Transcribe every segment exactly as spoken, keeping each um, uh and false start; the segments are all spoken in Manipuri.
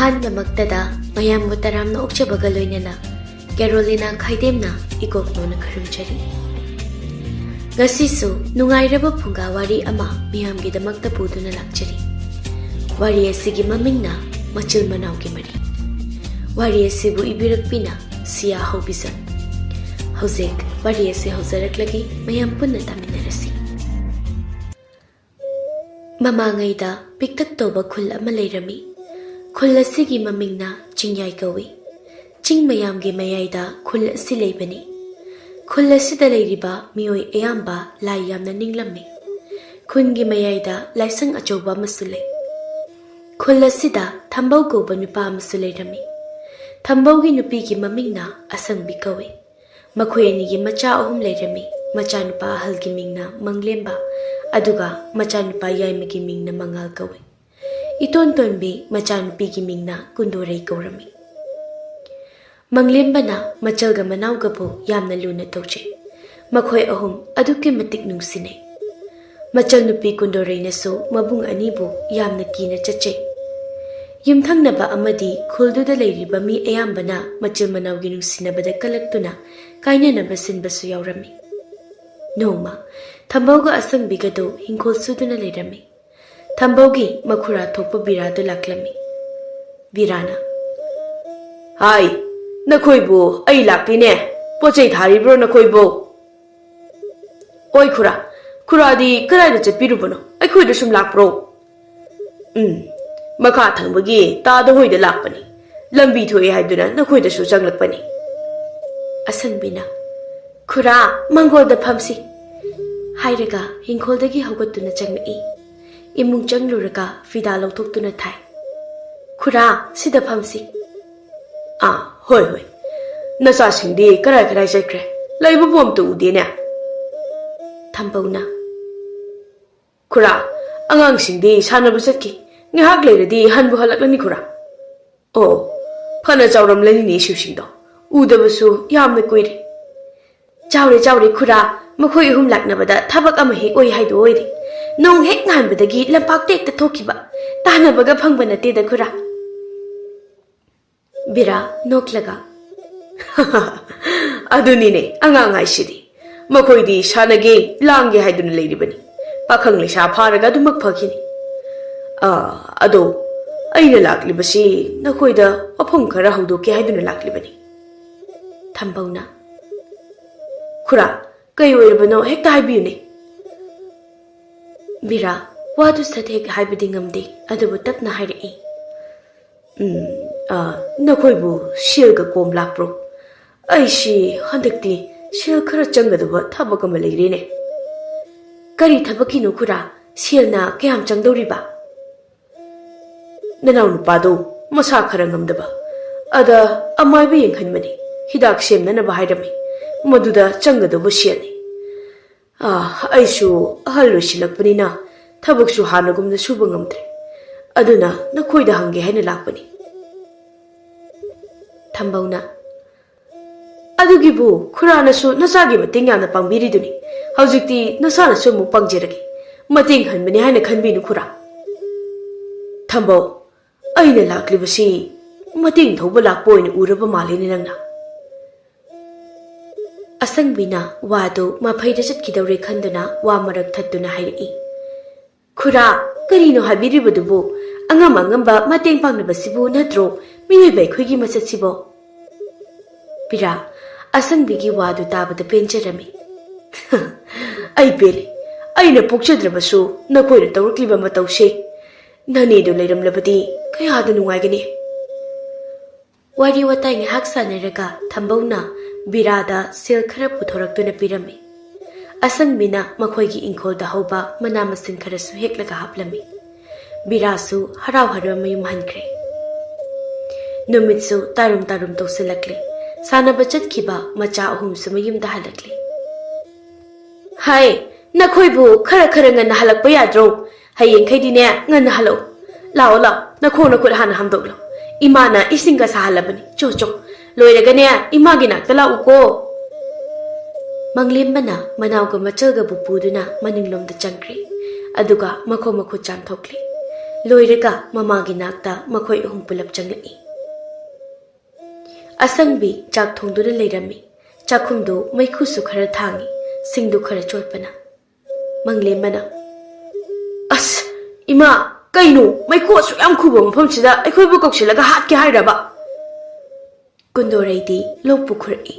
ꯑꯍꯥꯟꯕꯃꯛꯇꯗ ꯃꯌꯥꯝꯕꯨ ꯇꯔꯥꯝꯅ ꯑꯣꯛꯆꯕꯒ ꯂꯣꯏꯅꯅ ꯀꯦꯔꯣꯂꯤꯅꯥ ꯈꯥꯏꯗꯦꯝꯅ ꯏꯀꯣꯛ ꯅꯧꯅ ꯈꯨꯔꯨꯝꯖꯔꯤ꯫ ꯉꯁꯤꯁꯨ ꯅꯨꯡꯉꯥꯏꯔꯕ ꯐꯨꯡꯒꯥ ꯋꯥꯔꯤ ꯑꯃ ꯃꯤꯌꯥꯝꯒꯤꯗꯃꯛꯇ ꯄꯨꯗꯨꯅ ꯂꯥꯛꯆꯔꯤ꯫ ꯋꯥꯔꯤ ꯑꯁꯤꯒꯤ ꯃꯃꯤꯡꯅ ꯃꯆꯤꯜ ꯃꯅꯥꯎꯒꯤ ꯃꯔꯤ꯫ ꯋꯥꯔꯤ ꯑꯁꯤꯕꯨ ꯏꯕꯤꯔꯛꯄꯤꯅ ꯁꯤꯌꯥ ꯍꯧꯕꯤꯖꯝ꯫ ꯍꯧꯖꯤꯛ ꯋꯥꯔꯤ ꯑꯁꯤ ꯍꯧꯖꯔꯛꯂꯒꯦ, ꯃꯌꯥꯝ ꯄꯨꯟꯅ ꯇꯥꯃꯤꯟꯅꯔꯁꯤ꯫ ꯃꯃꯥꯡꯉꯩꯗ ꯄꯤꯛꯇꯛ ꯇꯧꯕ ꯈꯨꯜ ꯑꯃ ꯂꯩꯔꯝꯃꯤ꯫ ꯈꯨꯜ ꯑꯁꯤꯒꯤ ꯃꯃꯤꯡꯅ ꯆꯤꯡꯌꯥꯏ ꯀꯧꯏ꯫ ꯆꯤꯡ ꯃꯌꯥꯝꯒꯤ ꯃꯌꯥꯏꯗ ꯈꯨꯜ ꯑꯁꯤ ꯂꯩꯕꯅꯤ꯫ ꯈꯨꯜ ꯑꯁꯤꯗ ꯂꯩꯔꯤꯕ ꯃꯤꯑꯣꯏ ꯑꯌꯥꯝꯕ ꯂꯥꯏ ꯌꯥꯝꯅ ꯅꯤꯡꯂꯝꯃꯤ꯫ ꯈꯨꯟꯒꯤ ꯃꯌꯥꯏꯗ ꯂꯥꯏꯁꯪ ꯑꯆꯧꯕ ꯑꯃꯁꯨ ꯂꯩ꯫ ꯈꯨꯜ ꯑꯁꯤꯗ ꯊꯝꯕꯧ ꯀꯧꯕ ꯅꯨꯄꯥ ꯑꯃꯁꯨ ꯂꯩꯔꯝꯃꯤ꯫ ꯊꯝꯕꯧꯒꯤ ꯅꯨꯄꯤꯒꯤ ꯃꯃꯤꯡꯅ ꯑꯁꯪꯕꯤ ꯀꯧꯏ꯫ ꯃꯈꯣꯏ ꯑꯅꯤꯒꯤ ꯃꯆꯥ ꯑꯍꯨꯝ ꯂꯩꯔꯝꯃꯤ꯫ ꯃꯆꯥꯅꯨꯄꯥ ꯑꯍꯜꯒꯤ ꯃꯤꯡꯅ ꯃꯪꯂꯦꯝꯕ, ꯑꯗꯨꯒ ꯃꯆꯥꯅꯨꯄꯥ ꯌꯥꯏꯃꯒꯤ ꯃꯤꯡꯅ ꯃꯉꯥꯜ ꯀꯧꯏ꯫ ꯏꯇꯣꯟ ꯇꯣꯟꯕꯤ ꯃꯆꯥꯅꯨꯄꯤꯒꯤ ꯃꯤꯡꯅ ꯀꯨꯟꯗꯣꯔꯩ ꯀꯧꯔꯝꯃꯤ꯫ ꯃꯪꯂꯦꯝꯕꯅ ꯃꯆꯜꯒ ꯃꯅꯥꯎꯒꯕꯨ ꯌꯥꯝꯅ ꯂꯨꯅ ꯇꯧꯖꯩ꯫ ꯃꯈꯣꯏ ꯑꯍꯨꯝ ꯑꯗꯨꯛꯀꯤ ꯃꯇꯤꯛ ꯅꯨꯡꯁꯤꯅꯩ꯫ ꯃꯆꯜ ꯅꯨꯄꯤ ꯀꯨꯟꯗꯣꯔꯩꯅꯁꯨ ꯃꯕꯨꯡ ꯑꯅꯤꯕꯨ ꯌꯥꯝꯅ ꯀꯤꯅ ꯆꯠꯆꯩ꯫ ꯌꯨꯝꯊꯪꯅꯕ ꯑꯃꯗꯤ ꯈꯨꯜꯗꯨꯗ ꯂꯩꯔꯤꯕ ꯃꯤ ꯑꯌꯥꯝꯕꯅ ꯃꯆꯤꯜ ꯃꯅꯥꯎꯒꯤ ꯅꯨꯡꯁꯤꯅꯕꯗ ꯀꯜꯂꯛꯇꯨꯅ ꯀꯥꯏꯅꯅꯕ ꯁꯤꯟꯕꯁꯨ ꯌꯥꯎꯔꯝꯃꯤ꯫ ꯅꯣꯡꯃ ꯊꯝꯕꯧꯒ ꯑꯁꯪꯕꯤꯒꯗꯨ ꯍꯤꯡꯈꯣꯜ ꯁꯨꯗꯨꯅ ꯂꯩꯔꯝꯃꯤ꯫ ꯊꯝꯕꯧꯒꯤ ꯃꯈꯨꯔꯥ ꯊꯣꯛꯄ ꯕꯤꯔꯥꯗꯨ ꯂꯥꯛꯂꯝꯃꯤ꯫ ꯕꯤꯔꯥꯅ, "ꯍꯥꯏ, ꯅꯈꯣꯏꯕꯨ ꯑꯩ ꯂꯥꯛꯇꯦꯅꯦ꯫ ꯄꯣꯠ ꯆꯩ ꯊꯥꯔꯤꯕ꯭ꯔꯣ ꯅꯈꯣꯏꯕꯨ?" "ꯑꯣꯏ ꯈꯨꯔꯥ, ꯈꯨꯔꯥꯗꯤ ꯀꯗꯥꯏꯗ ꯆꯠꯄꯤꯔꯨꯕꯅꯣ? ꯑꯩꯈꯣꯏꯗ ꯁꯨꯝ ꯂꯥꯛꯄ꯭ꯔꯣ?" "ꯎꯝ, ꯃꯈꯥ ꯊꯪꯕꯒꯤ ꯇꯥꯗ ꯍꯣꯏꯗ ꯂꯥꯛꯄꯅꯤ꯫ ꯂꯝꯕꯤ ꯊꯣꯛꯑꯦ ꯍꯥꯏꯗꯨꯅ ꯅꯈꯣꯏꯗꯁꯨ ꯆꯪꯂꯛꯄꯅꯤ꯫" ꯑꯁꯪꯕꯤꯅ, "ꯈꯨꯔꯥ, ꯃꯪꯒꯣꯜꯗ ꯐꯝꯁꯤ," ꯍꯥꯏꯔꯒ ꯍꯤꯡꯈꯣꯜꯗꯒꯤ ꯍꯧꯒꯠꯇꯨꯅ ꯆꯪꯂꯛꯏ꯫ ꯏꯃꯨꯡ ꯆꯪꯂꯨꯔꯒ ꯐꯤꯗꯥ ꯂꯧꯊꯣꯛꯇꯨꯅ ꯊꯥꯏ꯫ "ꯈꯨꯔꯥ, ꯁꯤꯗ ꯐꯝꯁꯤ꯫" "ꯑꯥ, ꯍꯣꯏ, ꯍꯣꯏ꯫ ꯅꯆꯥꯁꯤꯡꯗꯤ ꯀꯔꯥꯏ ꯀꯔꯥꯏ ꯆꯠꯈ꯭ꯔꯦ? ꯂꯩꯕꯕꯨ ꯑꯝꯇ ꯎꯗꯦꯅꯦ꯫" ꯊꯝꯕꯧꯅ, "ꯈꯨꯔꯥ, ꯑꯉꯥꯡꯁꯤꯡꯗꯤ ꯁꯥꯟꯅꯕ ꯆꯠꯈꯤ꯫ ꯉꯥꯏꯍꯥꯛ ꯂꯩꯔꯗꯤ ꯍꯟꯕꯨ ꯍꯜꯂꯛꯂꯅꯤ ꯈꯨꯔꯥ꯫" "ꯑꯣ, ꯐꯅ ꯆꯥꯎꯔꯝꯂꯅꯤꯅꯦ ꯏꯁꯨꯁꯤꯡꯗꯣ꯫ ꯎꯗꯕꯁꯨ ꯌꯥꯝꯅ ꯀꯨꯏꯔꯦ꯫" "ꯆꯥꯎꯔꯦ, ꯆꯥꯎꯔꯦ ꯈꯨꯔꯥ꯫ ꯃꯈꯣꯏ ꯑꯍꯨꯝ ꯂꯥꯛꯅꯕꯗ ꯊꯕꯛ ꯑꯃ ꯍꯦꯛ ꯑꯣꯏ ꯍꯥꯏꯗꯣ ꯑꯣꯏꯔꯦ꯫ ꯅꯣꯡ ꯍꯦꯛ ꯉꯥꯟꯕꯗꯒꯤ ꯂꯝꯄꯥꯛꯇ ꯍꯦꯛꯇ ꯊꯣꯛꯈꯤꯕ꯫ ꯇꯥꯟꯅꯕꯒ ꯐꯪꯕ ꯅꯠꯇꯦꯗ ꯈꯨꯔꯥ꯫" ꯕꯤꯔꯥ ꯅꯣꯛꯂꯒ, "ꯑꯗꯨꯅꯤꯅꯦ ꯑꯉꯥꯡ ꯍꯥꯏꯁꯤꯗꯤ꯫ ꯃꯈꯣꯏꯗꯤ ꯁꯥꯟꯅꯒꯦ, ꯂꯥꯡꯒꯦ ꯍꯥꯏꯗꯨꯅ ꯂꯩꯔꯤꯕꯅꯤ꯫ ꯄꯥꯈꯪ ꯂꯩꯁꯥ ꯐꯥꯔꯒ ꯑꯗꯨꯃꯛ ꯐꯈꯤꯅꯤ꯫ ꯑꯥ, ꯑꯗꯣ ꯑꯩꯅ ꯂꯥꯛꯂꯤꯕꯁꯤ ꯅꯈꯣꯏꯗ ꯋꯥꯐꯝ ꯈꯔ ꯍꯧꯗꯣꯛꯀꯦ ꯍꯥꯏꯗꯨꯅ ꯂꯥꯛꯂꯤꯕꯅꯤ꯫" ꯊꯝꯕꯧꯅ, "ꯈꯨꯔꯥ, ꯀꯩ ꯑꯣꯏꯔꯕꯅꯣ ꯍꯦꯛꯇ ꯍꯥꯏꯕꯤꯌꯨꯅꯦ꯫" ꯕꯤꯔꯥ ꯋꯥꯗꯨ ꯁꯠ ꯍꯦꯛ ꯍꯥꯏꯕꯗꯤ ꯉꯝꯗꯦ, ꯑꯗꯨꯕꯨ ꯇꯞꯅ ꯍꯥꯏꯔꯛꯏ꯫ "ꯎꯝ, ꯑ, ꯅꯈꯣꯏꯕꯨ ꯁꯦꯜꯒ ꯀꯣꯝ ꯂꯥꯛꯄ꯭ꯔꯣ? ꯑꯩꯁꯤ ꯍꯟꯗꯛꯇꯤ ꯁꯦꯜ ꯈꯔ ꯆꯪꯒꯗꯕ ꯊꯕꯛ ꯑꯃ ꯂꯩꯔꯦꯅꯦ꯫" "ꯀꯔꯤ ꯊꯕꯛꯀꯤꯅꯣ ꯈꯨꯔꯥ? ꯁꯦꯜꯅ ꯀꯌꯥꯝ ꯆꯪꯗꯧꯔꯤꯕ?" "ꯅꯅꯥꯎ ꯅꯨꯄꯥꯗꯣ ꯃꯁꯥ ꯈꯔ ꯉꯝꯗꯕ, ꯑꯗ ꯑꯃꯥꯏꯕ ꯌꯦꯡꯍꯟꯕꯅꯤ, ꯍꯤꯗꯥꯛ ꯁꯦꯝꯅꯅꯕ ꯍꯥꯏꯔꯝꯃꯤ꯫ ꯃꯗꯨꯗ ꯆꯪꯒꯗꯧꯕ ꯁꯦꯜꯅꯤ꯫ ꯑꯥ, ꯑꯩꯁꯨ ꯑꯍꯜ ꯑꯣꯏꯁꯤꯜꯂꯛꯄꯅꯤꯅ ꯊꯕꯛꯁꯨ ꯍꯥꯟꯅꯒꯨꯝꯅ ꯁꯨꯕ ꯉꯝꯗ꯭ꯔꯦ꯫ ꯑꯗꯨꯅ ꯅꯈꯣꯏꯗ ꯍꯪꯒꯦ ꯍꯥꯏꯅ ꯂꯥꯛꯄꯅꯤ꯫" ꯊꯝꯕꯧꯅ, "ꯑꯗꯨꯒꯤꯕꯨ ꯈꯨꯔꯥꯅꯁꯨ ꯅꯆꯥꯒꯤ ꯃꯇꯦꯡ ꯌꯥꯝꯅ ꯄꯥꯡꯕꯤꯔꯤꯗꯨꯅꯤ꯫ ꯍꯧꯖꯤꯛꯇꯤ ꯅꯆꯥꯅꯁꯨ ꯑꯃꯨꯛ ꯄꯥꯡꯖꯔꯒꯦ꯫ ꯃꯇꯦꯡ ꯍꯟꯕꯅꯤ ꯍꯥꯏꯅ ꯈꯟꯕꯤꯅꯨ ꯈꯨꯔꯥ꯫" "ꯊꯝꯕꯧ, ꯑꯩꯅ ꯂꯥꯛꯂꯤꯕꯁꯤ ꯃꯇꯦꯡ ꯊꯧꯕ ꯂꯥꯛꯄ ꯑꯣꯏꯅ ꯎꯔꯕ ꯃꯥꯜꯂꯤꯅꯦ ꯅꯪꯅ꯫" ꯑꯁꯪꯕꯤꯅ ꯋꯥꯗꯨ ꯃꯐꯩꯗ ꯆꯠꯈꯤꯗꯧꯔꯦ ꯈꯟꯗꯨꯅ ꯋꯥ ꯃꯔꯛ ꯊꯠꯇꯨꯅ ꯍꯥꯏꯔꯛꯏ꯫ "ꯈꯨꯔꯥ, ꯀꯔꯤꯅꯣ ꯍꯥꯏꯕꯤꯔꯤꯕꯗꯨꯕꯨ? ꯑꯉꯝ ꯑꯉꯝꯕ ꯃꯇꯦꯡ ꯄꯥꯡꯅꯕꯁꯤꯕꯨ ꯅꯠꯇ꯭ꯔꯣ ꯃꯤꯑꯣꯏꯕ ꯑꯩꯈꯣꯏꯒꯤ ꯃꯆꯠꯁꯤꯕꯣ?" ꯄꯤꯔꯥ, ꯑꯁꯪꯕꯤꯒꯤ ꯋꯥꯗꯨ ꯇꯥꯕꯗ ꯄꯦꯟꯖꯔꯝꯃꯤ꯫ "ꯑꯩ ꯄꯦꯜꯂꯤ꯫ ꯑꯩꯅ ꯄꯣꯛꯆꯗ꯭ꯔꯕꯁꯨ ꯅꯈꯣꯏꯅ ꯇꯧꯔꯛꯂꯤꯕ ꯃꯇꯧꯁꯦ, ꯅꯅꯦꯗꯨ ꯂꯩꯔꯝꯂꯕꯗꯤ ꯀꯌꯥꯗ ꯅꯨꯡꯉꯥꯏꯒꯅꯤ꯫" ꯋꯥꯔꯤ ꯋꯥꯇꯥꯏ ꯉꯥꯏꯍꯥꯛ ꯁꯥꯟꯅꯔꯒ ꯊꯝꯕꯧꯅ ꯕꯤꯔꯥꯗ ꯁꯦꯜ ꯈꯔ ꯄꯨꯊꯣꯔꯛꯇꯨꯅ ꯄꯤꯔꯝꯃꯤ꯫ ꯑꯁꯪꯕꯤꯅ ꯃꯈꯣꯏꯒꯤ ꯏꯪꯈꯣꯜꯗ ꯍꯧꯕ ꯃꯅꯥ ꯃꯁꯤꯡ ꯈꯔꯁꯨ ꯍꯦꯛꯂꯒ ꯍꯥꯞꯂꯝꯃꯤ꯫ ꯕꯤꯔꯥꯁꯨ ꯍꯔꯥꯎ ꯍꯔꯥꯎ ꯃꯌꯨꯝ ꯍꯟꯈ꯭ꯔꯦ꯫ ꯅꯨꯃꯤꯠꯁꯨ ꯇꯥꯔꯨꯝ ꯇꯥꯔꯨꯝ ꯇꯧꯁꯤꯜꯂꯛꯂꯦ꯫ ꯁꯥꯟꯅꯕ ꯆꯠꯈꯤꯕ ꯃꯆꯥ ꯑꯍꯨꯝꯁꯨ ꯃꯌꯨꯝꯗ ꯍꯜꯂꯛꯂꯦ꯫ "ꯍꯥꯏ, ꯅꯈꯣꯏꯕꯨ ꯈꯔ ꯈꯔ ꯉꯟꯅ ꯍꯜꯂꯛꯄ ꯌꯥꯗ꯭ꯔꯣ? ꯍꯌꯦꯡꯈꯩꯗꯤꯅꯦ ꯉꯟꯅ ꯍꯜꯂꯛꯎ꯫ ꯂꯥꯛꯑꯣ, ꯂꯥꯛꯑꯣ, ꯅꯈꯣꯡ ꯅꯈꯨꯠ ꯍꯥꯟꯅ ꯍꯥꯝꯗꯣꯛꯂꯣ꯫ ꯏꯃꯥꯅ ꯏꯁꯤꯡꯒ ꯁꯥꯍꯜꯂꯕꯅꯤ꯫ ꯆꯣ, ꯆꯣ꯫ ꯂꯣꯏꯔꯒꯅꯦ ꯏꯃꯥꯒꯤ ꯅꯥꯛꯇ ꯂꯥꯛꯎꯀꯣ꯫" ꯃꯪꯂꯦꯝꯕꯅ ꯃꯅꯥꯎꯒ ꯃꯆꯜꯒꯕꯨ ꯄꯨꯗꯨꯅ ꯃꯅꯤꯡꯂꯣꯝꯗ ꯆꯪꯈ꯭ꯔꯦ꯫ ꯑꯗꯨꯒ ꯃꯈꯣꯡ ꯃꯈꯨꯠ ꯆꯥꯝꯊꯣꯛꯂꯦ꯫ ꯂꯣꯏꯔꯒ ꯃꯃꯥꯒꯤ ꯅꯥꯛꯇ ꯃꯈꯣꯏ ꯑꯍꯨꯝ ꯄꯨꯂꯞ ꯆꯪꯂꯛꯏ꯫ ꯑꯁꯪꯕꯤ ꯆꯥꯛ ꯊꯣꯡꯗꯨꯅ ꯂꯩꯔꯝꯃꯤ꯫ ꯆꯥꯛꯈꯨꯝꯗꯨ ꯃꯩꯈꯨꯁꯨ ꯈꯔ ꯊꯥꯡꯉꯤ, ꯁꯤꯡꯗꯨ ꯈꯔ ꯆꯣꯠꯄꯅ꯫ ꯃꯪꯂꯦꯝꯕꯅ, "ꯑꯁ, ꯏꯃꯥ, ꯀꯩꯅꯣ ꯃꯩꯈꯨ ꯑꯁꯨꯛ ꯌꯥꯝ ꯈꯨꯕ ꯃꯐꯝꯁꯤꯗ ꯑꯩꯈꯣꯏꯕꯨ ꯀꯧꯁꯤꯜꯂꯒ ꯍꯥꯠꯀꯦ ꯍꯥꯏꯔꯕ?" ꯀꯨꯟꯗꯣꯔꯩꯗꯤ ꯂꯣꯛ ꯄꯨꯈꯠꯂꯛꯏ꯫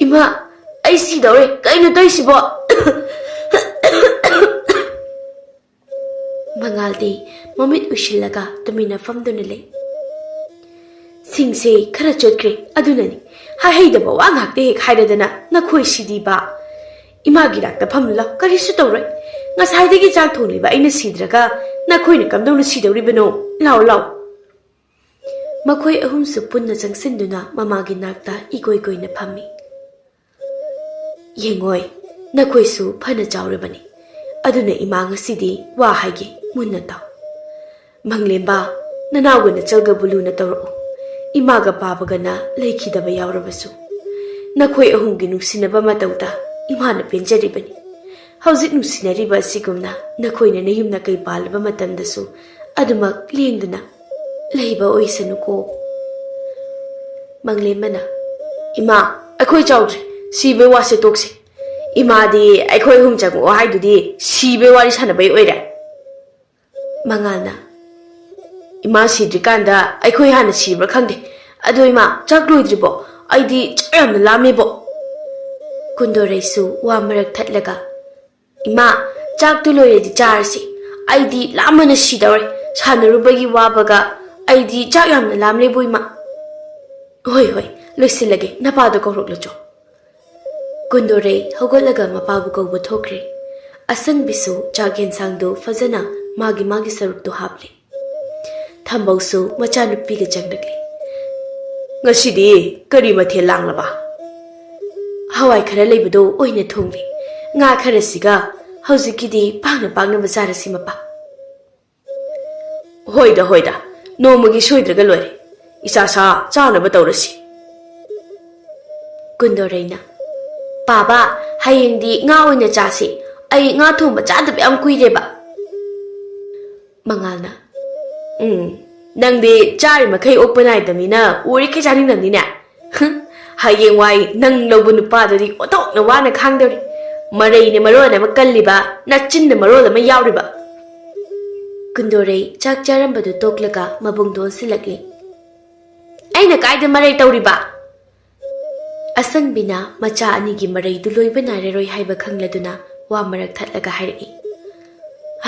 "ꯏꯃꯥ, ꯑꯩ ꯁꯤꯗꯧꯔꯦ, ꯀꯩꯅꯣ ꯇꯧꯔꯤꯁꯤꯕꯣ?" ꯃꯉꯥꯜꯗꯤ ꯃꯃꯤꯠ ꯎꯏꯁꯤꯜꯂꯒ ꯇꯨꯃꯤꯟꯅ ꯐꯝꯗꯨꯅ ꯂꯩ꯫ "ꯁꯤꯡꯁꯦ ꯈꯔ ꯆꯣꯠꯈ꯭ꯔꯦ, ꯑꯗꯨꯅꯅꯤ꯫ ꯍꯥꯏꯍꯩꯗꯕ ꯋꯥ ꯉꯥꯛꯇ ꯍꯦꯛ ꯍꯥꯏꯔꯗꯅ ꯅꯈꯣꯏ ꯁꯤꯗꯤꯕ꯫ ꯏꯃꯥꯒꯤ ꯅꯥꯛꯇ ꯐꯝꯂꯨ ꯂꯥꯎ, ꯀꯔꯤꯁꯨ ꯇꯧꯔꯣꯏ꯫ ꯉꯁꯥꯏꯗꯒꯤ ꯆꯥꯛ ꯊꯣꯡꯂꯤꯕ ꯑꯩꯅ ꯁꯤꯗ꯭ꯔꯒ ꯅꯈꯣꯏꯅ ꯀꯝꯗꯧꯅ ꯁꯤꯗꯧꯔꯤꯕꯅꯣ? ꯂꯥꯎ, ꯂꯥꯎ꯫" ꯃꯈꯣꯏ ꯑꯍꯨꯝꯁꯨ ꯄꯨꯟꯅ ꯆꯪꯁꯤꯟꯗꯨꯅ ꯃꯃꯥꯒꯤ ꯅꯥꯛꯇ ꯏꯀꯣꯏ ꯀꯣꯏꯅ ꯐꯝꯃꯤ꯫ "ꯌꯦꯡꯉꯣꯏ, ꯅꯈꯣꯏꯁꯨ ꯐꯅ ꯆꯥꯎꯔꯕꯅꯤ, ꯑꯗꯨꯅ ꯏꯃꯥ ꯉꯁꯤꯗꯤ ꯋꯥ ꯍꯥꯏꯒꯦ, ꯃꯨꯟꯅ ꯇꯥꯎ꯫ ꯃꯪꯂꯦꯝꯕ, ꯅꯅꯥꯎꯒ ꯅꯆꯜꯒꯕꯨ ꯂꯨꯅ ꯇꯧꯔꯛꯎ꯫ ꯏꯃꯥꯒ ꯄꯥꯕꯒꯅ ꯂꯩꯈꯤꯗꯕ ꯌꯥꯎꯔꯕꯁꯨ, ꯅꯈꯣꯏ ꯑꯍꯨꯝꯒꯤ ꯅꯨꯡꯁꯤꯅꯕ ꯃꯇꯧꯗ ꯏꯃꯥꯅ ꯄꯦꯟꯖꯔꯤꯕꯅꯤ꯫ ꯍꯧꯖꯤꯛ ꯅꯨꯡꯁꯤꯅꯔꯤꯕ ꯑꯁꯤꯒꯨꯝꯅ ꯅꯈꯣꯏꯅ ꯅꯌꯨꯝ ꯅꯀꯩ ꯄꯥꯜꯂꯕ ꯃꯇꯝꯗꯁꯨ ꯑꯗꯨꯃꯛ ꯂꯦꯡꯗꯅ ꯂꯩꯕ ꯑꯣꯏꯁꯅꯨꯀꯣ꯫" ꯃꯪꯂꯦꯝꯕꯅ, "ꯏꯃꯥ, ꯑꯩꯈꯣꯏ ꯆꯥꯎꯗ꯭ꯔꯤ, ꯁꯤꯕꯩ ꯋꯥꯁꯦ ꯇꯣꯛꯁꯤ꯫ ꯏꯃꯥꯗꯤ ꯑꯩꯈꯣꯏ ꯑꯍꯨꯝ ꯆꯪꯉꯛꯑꯣ ꯍꯥꯏꯗꯨꯗꯤ ꯁꯤꯕꯩ ꯋꯥꯔꯤ ꯁꯥꯟꯅꯕꯩ ꯑꯣꯏꯔꯦ꯫" ꯃꯉꯥꯜꯅ, "ꯏꯃꯥ ꯁꯤꯗ꯭ꯔꯤꯀꯥꯟꯗ ꯑꯩꯈꯣꯏ ꯍꯥꯟꯅ ꯁꯤꯕ꯭ꯔꯥ ꯈꯪꯗꯦ꯫ ꯑꯗꯣ ꯏꯃꯥ, ꯆꯥꯛ ꯂꯣꯏꯗ꯭ꯔꯤꯕꯣ? ꯑꯩꯗꯤ ꯆꯥꯛ ꯌꯥꯝꯅ ꯂꯥꯝꯃꯦꯕꯣ꯫" ꯀꯨꯟꯗꯣꯔꯩꯁꯨ ꯋꯥ ꯃꯔꯛ ꯊꯠꯂꯒ, "ꯏꯃꯥ, ꯆꯥꯛꯇꯨ ꯂꯣꯏꯔꯗꯤ ꯆꯥꯔꯁꯤ꯫ ꯑꯩꯗꯤ ꯂꯥꯝꯕꯅ ꯁꯤꯗꯧꯔꯦ꯫ ꯁꯥꯟꯅꯔꯨꯕꯒꯤ ꯋꯥꯕꯒ꯫ ꯑꯩꯗꯤ ꯆꯥꯛ ꯌꯥꯝꯅ ꯂꯥꯝꯂꯦꯕꯨ, ꯏꯃꯥ꯫" "ꯍꯣꯏ, ꯍꯣꯏ, ꯂꯣꯏꯁꯤꯜꯂꯒꯦ, ꯅꯄꯥꯗꯣ ꯀꯧꯔꯛꯂꯨꯆꯣ꯫" ꯀꯨꯟꯗꯣꯔꯩ ꯍꯧꯒꯠꯂꯒ ꯃꯄꯥꯕꯨ ꯀꯧꯕ ꯊꯣꯛꯈ꯭ꯔꯦ꯫ ꯑꯁꯪꯕꯤꯁꯨ ꯆꯥꯛ ꯌꯦꯟꯁꯥꯡꯗꯨ ꯐꯖꯅ ꯃꯥꯒꯤ ꯃꯥꯒꯤ ꯁꯔꯨꯛꯇꯨ ꯍꯥꯞꯂꯦ꯫ ꯊꯝꯕꯧꯁꯨ ꯃꯆꯥꯅꯨꯄꯤꯒ ꯆꯪꯂꯛꯂꯦ꯫ "ꯉꯁꯤꯗꯤ ꯀꯔꯤ ꯃꯊꯦꯜ ꯂꯥꯡꯂꯕ?" "ꯍꯋꯥꯏ ꯈꯔ ꯂꯩꯕꯗꯣ ꯑꯣꯏꯅ ꯊꯣꯡꯂꯦ꯫ ꯉꯥ ꯈꯔꯁꯤꯒ ꯍꯧꯖꯤꯛꯀꯤꯗꯤ ꯄꯥꯡꯅ ꯄꯥꯡꯅꯕ ꯆꯥꯔꯁꯤ, ꯃꯄꯥ꯫" "ꯍꯣꯏꯗ, ꯍꯣꯏꯗ, ꯅꯣꯡꯃꯒꯤ ꯁꯣꯏꯗ꯭ꯔꯒ ꯂꯣꯏꯔꯦ꯫ ꯏꯁꯥ ꯁꯥ ꯆꯥꯅꯕ ꯇꯧꯔꯁꯤ꯫" ꯀꯨꯟꯗꯣꯔꯩꯅ, "ꯄꯥꯕ, ꯍꯌꯦꯡꯗꯤ ꯉꯥ ꯑꯣꯏꯅ ꯆꯥꯁꯤ꯫ ꯑꯩ ꯉꯥ ꯊꯣꯡꯕ ꯆꯥꯗꯕ ꯌꯥꯝ ꯀꯨꯏꯔꯦꯕ꯫" ꯃꯉꯥꯜꯅ, "ꯎꯝ, "ꯅꯪꯗꯤ ꯆꯥꯔꯤ ꯃꯈꯩ ꯑꯣꯛꯄ ꯅꯥꯏꯗꯕꯅꯤꯅ ꯎꯔꯤꯈꯩ ꯆꯥꯅꯤꯡꯗꯕꯅꯤꯅꯦ꯫ ꯍꯌꯦꯡꯋꯥꯏ ꯅꯪ ꯂꯧꯕ ꯅꯨꯄꯥꯗꯨꯗꯤ ꯑꯣꯟꯊꯣꯛꯅ ꯋꯥꯅ ꯈꯥꯡꯗꯧꯔꯤ꯫ ꯃꯔꯩꯅ ꯃꯔꯣꯟ ꯑꯃ ꯀꯜꯂꯤꯕ, ꯅꯆꯤꯟꯅ ꯃꯔꯣꯜ ꯑꯃ ꯌꯥꯎꯔꯤꯕ꯫" ꯀꯨꯟꯗꯣꯔꯩ ꯆꯥꯛ ꯆꯥꯔꯝꯕꯗꯨ ꯇꯣꯛꯂꯒ ꯃꯕꯨꯡꯗꯣ ꯑꯣꯟꯁꯤꯜꯂꯛꯂꯤ꯫ "ꯑꯩꯅ ꯀꯥꯏꯗ ꯃꯔꯩ ꯇꯧꯔꯤꯕ?" ꯑꯁꯪꯕꯤꯅ ꯃꯆꯥ ꯑꯅꯤꯒꯤ ꯃꯔꯩꯗꯨ ꯂꯣꯏꯕ ꯅꯥꯏꯔꯔꯣꯏ ꯍꯥꯏꯕ ꯈꯪꯂꯗꯨꯅ ꯋꯥ ꯃꯔꯛ ꯊꯠꯂꯒ ꯍꯥꯏꯔꯛꯏ꯫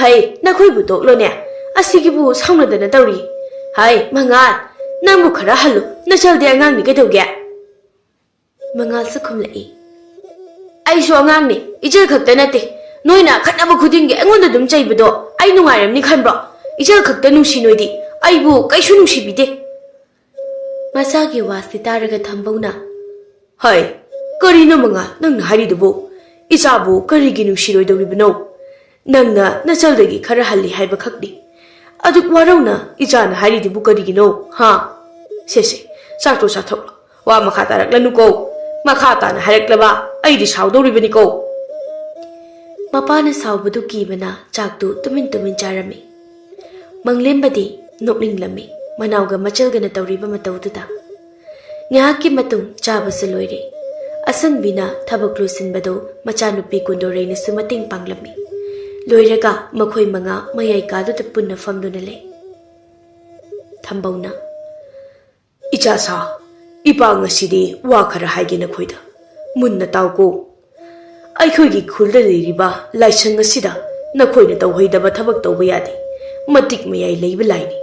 "ꯍꯩ, ꯅꯈꯣꯏꯕꯨ ꯇꯣꯛꯂꯣꯅꯦ, ꯑꯁꯤꯒꯤꯕꯨ ꯁꯥꯎꯅꯗꯅ ꯇꯧꯔꯤ꯫ ꯍꯩ, ꯃꯉꯥꯜ, ꯅꯪꯕꯨ ꯈꯔ ꯍꯜꯂꯨ, ꯅꯆꯜꯗꯤ ꯑꯉꯥꯡꯅꯤ ꯀꯩꯗꯧꯒꯦ?" ꯃꯉꯥꯜꯁꯨ ꯈꯨꯝꯂꯛꯏ꯫ "ꯑꯩꯁꯨ ꯑꯉꯥꯡꯅꯤ, ꯏꯆꯜ ꯈꯛꯇ ꯅꯠꯇꯦ꯫ ꯅꯣꯏꯅ ꯈꯠꯅꯕ ꯈꯨꯗꯤꯡꯒꯤ ꯑꯩꯉꯣꯟꯗ ꯑꯗꯨꯝ ꯆꯩꯕꯗꯣ ꯑꯩ ꯅꯨꯡꯉꯥꯏꯔꯝꯅꯤ ꯈꯟꯕ꯭ꯔꯣ? ꯏꯆꯜ ꯈꯛꯇ ꯅꯨꯡꯁꯤ ꯅꯣꯏꯗꯤ, ꯑꯩꯕꯨ ꯀꯩꯁꯨ ꯅꯨꯡꯁꯤꯕꯤꯗꯦ꯫" ꯃꯆꯥꯒꯤ ꯋꯥꯁꯤ ꯇꯥꯔꯒ ꯊꯝꯕꯧꯅ, "ꯍꯩ, ꯀꯔꯤꯅꯣ ꯃꯉꯥꯜ ꯅꯪꯅ ꯍꯥꯏꯔꯤꯗꯨꯕꯨ? ꯏꯆꯥꯕꯨ ꯀꯔꯤꯒꯤ ꯅꯨꯡꯁꯤꯔꯣꯏꯗꯧꯔꯤꯕꯅꯣ? ꯅꯪꯅ ꯅꯆꯜꯗꯒꯤ ꯈꯔ ꯍꯜꯂꯤ ꯍꯥꯏꯕ ꯈꯛꯅꯤ꯫ ꯑꯗꯨꯛ ꯋꯥꯔꯧꯅ ꯏꯆꯥꯅ ꯍꯥꯏꯔꯤꯗꯨꯕꯨ ꯀꯔꯤꯒꯤꯅꯣ, ꯍꯥ? ꯁꯦ, ꯁꯦ, ꯆꯥꯛꯇꯣ ꯆꯥꯊꯣꯛꯂꯣ꯫ ꯋꯥ ꯃꯈꯥ ꯇꯥꯔꯛꯂꯅꯨꯀꯣ꯫ ꯃꯈꯥ ꯇꯥꯅ ꯍꯥꯏꯔꯛꯂꯕ ꯑꯩꯗꯤ ꯁꯥꯎꯗꯧꯔꯤꯕꯅꯤꯀꯣ꯫" ꯃꯄꯥꯅ ꯁꯥꯎꯕꯗꯨ ꯀꯤꯕꯅ ꯆꯥꯛꯇꯨ ꯇꯨꯃꯤꯟ ꯇꯨꯃꯤꯟ ꯆꯥꯔꯝꯃꯤ꯫ ꯃꯪꯂꯦꯝꯕꯗꯤ ꯅꯣꯛꯅꯤꯡꯂꯝꯃꯤ, ꯃꯅꯥꯎꯒ ꯃꯆꯜꯒꯅ ꯇꯧꯔꯤꯕ ꯃꯇꯧꯗꯨꯗ꯫ ꯉꯥꯏꯍꯥꯛꯀꯤ ꯃꯇꯨꯡ ꯆꯥꯕꯁꯨ ꯂꯣꯏꯔꯦ꯫ ꯑꯁꯪꯕꯤꯅ ꯊꯕꯛ ꯂꯣꯏꯁꯤꯟꯕꯗꯨ ꯃꯆꯥꯅꯨꯄꯤ ꯀꯨꯟꯗꯣꯔꯩꯅꯁꯨ ꯃꯇꯦꯡ ꯄꯥꯡꯂꯝꯃꯤ꯫ ꯂꯣꯏꯔꯒ ꯃꯈꯣꯏ ꯃꯉꯥ ꯃꯌꯥꯏ ꯀꯥꯗꯨꯗ ꯄꯨꯟꯅ ꯐꯝꯗꯨꯅ ꯂꯩ꯫ ꯊꯝꯕꯧꯅ, "ꯏꯆꯥ ꯁꯥ, ꯏꯄꯥ ꯉꯁꯤꯗꯤ ꯋꯥ ꯈꯔ ꯍꯥꯏꯒꯦ ꯅꯈꯣꯏꯗ꯫ ꯃꯨꯟꯅ ꯇꯥꯎꯀꯣ꯫ ꯑꯩꯈꯣꯏꯒꯤ ꯈꯨꯜꯗ ꯂꯩꯔꯤꯕ ꯂꯥꯏꯁꯪ ꯑꯁꯤꯗ ꯅꯈꯣꯏꯅ ꯇꯧꯍꯩꯗꯕ ꯊꯕꯛ ꯇꯧꯕ ꯌꯥꯗꯦ꯫ ꯃꯇꯤꯛ ꯃꯌꯥꯏ ꯂꯩꯕ ꯂꯥꯏꯅꯤ꯫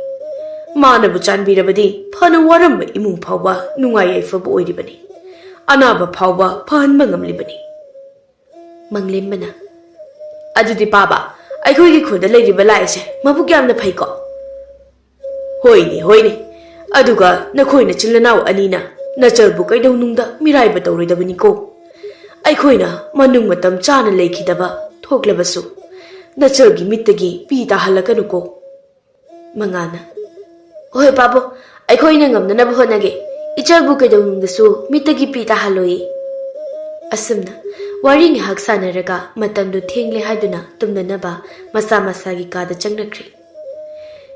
ꯃꯥꯅꯕꯨ ꯆꯥꯟꯕꯤꯔꯕꯗꯤ ꯐꯅ ꯋꯥꯔꯝꯕ ꯏꯃꯨꯡ ꯐꯥꯎꯕ ꯅꯨꯡꯉꯥꯏ ꯌꯥꯏꯐꯕ ꯑꯣꯏꯔꯤꯕꯅꯤ꯫ ꯑꯅꯥꯕ ꯐꯥꯎꯕ ꯐꯍꯟꯕ ꯉꯝꯂꯤꯕꯅꯤ꯫" ꯃꯪꯂꯦꯝꯕꯅ, "ꯑꯗꯨꯗꯤ ꯄꯥꯕ, ꯑꯩꯈꯣꯏꯒꯤ ꯈꯨꯜꯗ ꯂꯩꯔꯤꯕ ꯂꯥꯏ ꯑꯁꯦ ꯃꯕꯨꯛ ꯌꯥꯝꯅ ꯐꯩꯀꯣ?" "ꯍꯣꯏꯅꯦ, ꯍꯣꯏꯅꯦ꯫ ꯑꯗꯨꯒ ꯅꯈꯣꯏ ꯅꯆꯤꯟ ꯅꯅꯥꯎ ꯑꯅꯤꯅ ꯅꯆꯜꯕꯨ ꯀꯩꯗꯧꯅꯨꯡꯗ ꯃꯤꯔꯥꯏꯕ ꯇꯧꯔꯣꯏꯗꯕꯅꯤꯀꯣ꯫ ꯑꯩꯈꯣꯏꯅ ꯃꯅꯨꯡ ꯃꯇꯝ ꯆꯥꯅ ꯂꯩꯈꯤꯗꯕ ꯊꯣꯛꯂꯕꯁꯨ ꯅꯆꯜꯒꯤ ꯃꯤꯠꯇꯒꯤ ꯄꯤ ꯇꯥꯍꯜꯂꯛꯀꯅꯨꯀꯣ꯫" ꯃꯉꯥꯜꯅ, "ꯍꯣꯏ ꯄꯥꯕꯨ, ꯑꯩꯈꯣꯏꯅ ꯉꯝꯅꯅꯕ ꯍꯣꯠꯅꯒꯦ꯫ ꯏꯆꯜꯕꯨ ꯀꯩꯗꯧꯅꯨꯡꯗꯁꯨ ꯃꯤꯠꯇꯒꯤ ꯄꯤ ꯇꯥꯍꯜꯂꯣꯏ꯫" ꯑꯁꯨꯝꯅ ꯋꯥꯔꯤ ꯉꯥꯏꯍꯥꯛ ꯁꯥꯟꯅꯔꯒ ꯃꯇꯝꯗꯨ ꯊꯦꯡꯂꯦ ꯍꯥꯏꯗꯨꯅ ꯇꯨꯝꯅꯅꯕ ꯃꯁꯥ ꯃꯁꯥꯒꯤ ꯀꯥꯗ ꯆꯪꯅꯈ꯭ꯔꯦ꯫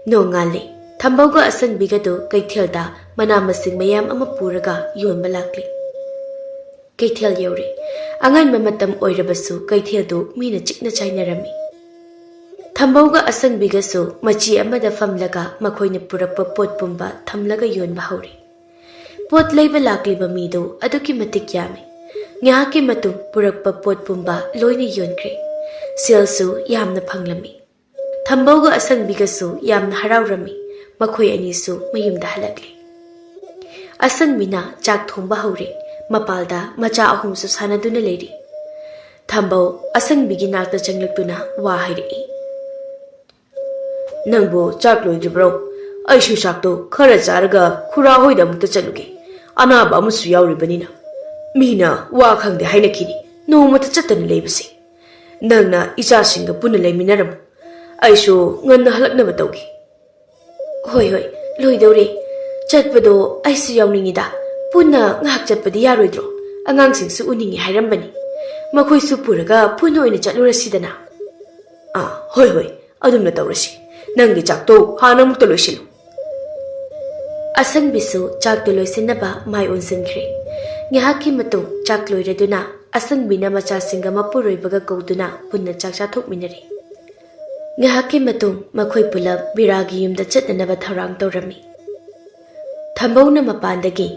ꯅꯣꯡꯉꯥꯜꯂꯦ꯫ ꯊꯝꯕꯧꯒ ꯑꯁꯪꯕꯤꯒꯗꯨ ꯀꯩꯊꯦꯜꯗ ꯃꯅꯥ ꯃꯁꯤꯡ ꯃꯌꯥꯝ ꯑꯃ ꯄꯨꯔꯒ ꯌꯣꯟꯕ ꯂꯥꯛꯂꯤ꯫ ꯀꯩꯊꯦꯜ ꯌꯧꯔꯦ꯫ ꯑꯉꯟꯕ ꯃꯇꯝ ꯑꯣꯏꯔꯕꯁꯨ ꯀꯩꯊꯦꯜꯗꯨ ꯃꯤꯅ ꯆꯤꯛꯅ ꯆꯥꯏꯅꯔꯝꯃꯤ꯫ ꯊꯝꯕꯧꯒ ꯑꯁꯪꯕꯤꯒꯁꯨ ꯃꯆꯤ ꯑꯃꯗ ꯐꯝꯂꯒ ꯃꯈꯣꯏꯅ ꯄꯨꯔꯛꯄ ꯄꯣꯠ ꯄꯨꯝꯕ ꯊꯝꯂꯒ ꯌꯣꯟꯕ ꯍꯧꯔꯦ꯫ ꯄꯣꯠ ꯂꯩꯕ ꯂꯥꯛꯂꯤꯕ ꯃꯤꯗꯨ ꯑꯗꯨꯛꯀꯤ ꯃꯇꯤꯛ ꯌꯥꯝꯃꯤ꯫ ꯉꯥꯏꯍꯥꯛꯀꯤ ꯃꯇꯨꯡ ꯄꯨꯔꯛꯄ ꯄꯣꯠ ꯄꯨꯝꯕ ꯂꯣꯏꯅ ꯌꯣꯟꯈ꯭ꯔꯦ꯫ ꯁꯦꯜꯁꯨ ꯌꯥꯝꯅ ꯐꯪꯂꯝꯃꯤ꯫ ꯊꯝꯕꯧꯒ ꯑꯁꯪꯕꯤꯒꯁꯨ ꯌꯥꯝꯅ ꯍꯔꯥꯎꯔꯝꯃꯤ꯫ ꯃꯈꯣꯏ ꯑꯅꯤꯁꯨ ꯃꯌꯨꯝꯗ ꯍꯜꯂꯛꯂꯦ꯫ ꯑꯁꯪꯕꯤꯅ ꯆꯥꯛ ꯊꯣꯡꯕ ꯍꯧꯔꯦ꯫ ꯃꯄꯥꯜꯗ ꯃꯆꯥ ꯑꯍꯨꯝꯁꯨ ꯁꯥꯟꯅꯗꯨꯅ ꯂꯩꯔꯤ꯫ ꯊꯝꯕꯧ ꯑꯁꯪꯕꯤꯒꯤ ꯅꯥꯛꯇ ꯆꯪꯂꯛꯇꯨꯅ ꯋꯥ ꯍꯥꯏꯔꯛꯏ꯫ "ꯅꯪꯕꯨ ꯆꯥꯛ ꯂꯣꯏꯗ꯭ꯔꯤꯕ꯭ꯔꯣ? ꯑꯩꯁꯨ ꯆꯥꯛꯇꯣ ꯈꯔ ꯆꯥꯔꯒ ꯈꯨꯔꯥ ꯍꯣꯏꯗ ꯑꯃꯨꯛꯇ ꯆꯠꯂꯨꯒꯦ꯫ ꯑꯅꯥꯕ ꯑꯃꯁꯨ ꯌꯥꯎꯔꯤꯕꯅꯤꯅ꯫ ꯃꯤꯅ ꯋꯥ ꯈꯪꯗꯦ ꯍꯥꯏꯅꯈꯤꯅꯤ ꯅꯣꯡꯃꯇ ꯆꯠꯇꯅ ꯂꯩꯕꯁꯦ꯫ ꯅꯪꯅ ꯏꯆꯥꯁꯤꯡꯒ ꯄꯨꯟꯅ ꯂꯩꯃꯤꯟꯅꯔꯝꯃꯨ꯫ ꯑꯩꯁꯨ ꯉꯟꯅ ꯍꯜꯂꯛꯅꯕ ꯇꯧꯒꯦ꯫" "ꯍꯣꯏ, ꯍꯣꯏ, ꯂꯣꯏꯗꯧꯔꯦ꯫ ꯆꯠꯄꯗꯣ ꯑꯩꯁꯨ ꯌꯥꯎꯅꯤꯡꯉꯤꯗ꯫ ꯄꯨꯟꯅ ꯉꯥꯏꯍꯥꯛ ꯆꯠꯄꯗꯤ ꯌꯥꯔꯣꯏꯗ꯭ꯔꯣ? ꯑꯉꯥꯡꯁꯤꯡꯁꯨ ꯎꯅꯤꯡꯉꯤ ꯍꯥꯏꯔꯝꯕꯅꯤ꯫ ꯃꯈꯣꯏꯁꯨ ꯄꯨꯔꯒ ꯄꯨꯟꯅ ꯑꯣꯏꯅ ꯆꯠꯂꯨꯔꯁꯤꯗꯅ꯫" "ꯑꯥ, ꯍꯣꯏ, ꯍꯣꯏ, ꯑꯗꯨꯝꯅ ꯇꯧꯔꯁꯤ꯫ ꯅꯪꯒꯤ ꯆꯥꯛꯇꯣ ꯍꯥꯟꯅ ꯑꯃꯨꯛꯇ ꯂꯣꯏꯁꯤꯜꯂꯨ꯫" ꯑꯁꯪꯕꯤꯁꯨ ꯆꯥꯛꯇꯨ ꯂꯣꯏꯁꯤꯟꯅꯕ ꯃꯥꯏ ꯑꯣꯟꯁꯤꯟꯈ꯭ꯔꯦ꯫ ꯉꯥꯏꯍꯥꯛꯀꯤ ꯃꯇꯨꯡ ꯆꯥꯛ ꯂꯣꯏꯔꯗꯨꯅ ꯑꯁꯪꯕꯤꯅ ꯃꯆꯥꯁꯤꯡꯒ ꯃꯄꯨꯔꯣꯏꯕꯒ ꯀꯧꯗꯨꯅ ꯄꯨꯟꯅ ꯆꯥꯛ ꯆꯥꯊꯣꯛꯃꯤꯟꯅꯔꯦ꯫ ꯉꯥꯏꯍꯥꯛꯀꯤ ꯃꯇꯨꯡ ꯃꯈꯣꯏ ꯄꯨꯂꯞ ꯕꯤꯔꯥꯒꯤ ꯌꯨꯝꯗ ꯆꯠꯅꯅꯕ ꯊꯧꯔꯥꯡ ꯇꯧꯔꯝꯃꯤ꯫ ꯊꯝꯕꯧꯅ ꯃꯄꯥꯟꯗꯒꯤ,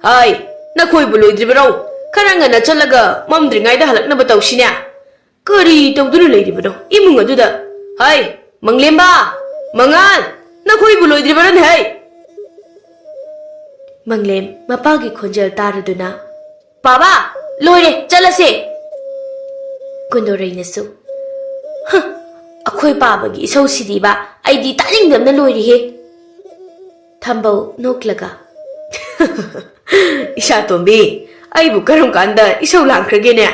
"ꯍꯥꯏ, ꯅꯈꯣꯏꯕꯨ ꯂꯣꯏꯗ꯭ꯔꯤꯕꯔꯣ? ꯈꯔ ꯉꯟꯅ ꯆꯠꯂꯒ ꯃꯝꯗ꯭ꯔꯤꯉꯩꯗ ꯍꯜꯂꯛꯅꯕ ꯇꯧꯁꯤꯅꯦ꯫ ꯀꯔꯤ ꯇꯧꯗꯨꯅ ꯂꯩꯔꯤꯕꯅꯣ ꯏꯃꯨꯡ ꯑꯗꯨꯗ? ꯍꯥꯏ, ꯃꯪꯂꯦꯝꯕ, ꯃꯉꯥꯜ, ꯅꯈꯣꯏꯕꯨ ꯂꯣꯏꯗ꯭ꯔꯤꯕꯔꯅꯦ ꯍꯥꯏ?" ꯃꯪꯂꯦꯝ ꯃꯄꯥꯒꯤ ꯈꯣꯟꯖꯦꯜ ꯇꯥꯔꯗꯨꯅ, "ꯄꯥꯕ, ꯂꯣꯏꯔꯦ, ꯆꯠꯂꯁꯦ꯫" ꯀꯨꯟꯗꯣꯔꯩꯅꯁꯨ, "ꯍ, ꯑꯩꯈꯣꯏ ꯄꯥꯕꯒꯤ ꯏꯁꯧꯁꯤꯗꯤꯕ, ꯑꯩꯗꯤ ꯇꯥꯅꯤꯡꯗꯕꯅ ꯂꯣꯏꯔꯦꯍꯦ꯫" ꯊꯝꯕꯧ ꯅꯣꯛꯂꯒ, "ꯏꯁꯥꯇꯣꯝꯕꯤ, ꯑꯩꯕꯨ ꯀꯔꯝ ꯀꯥꯟꯗ ꯏꯁꯧ ꯂꯥꯡꯈ꯭ꯔꯒꯦꯅꯦ?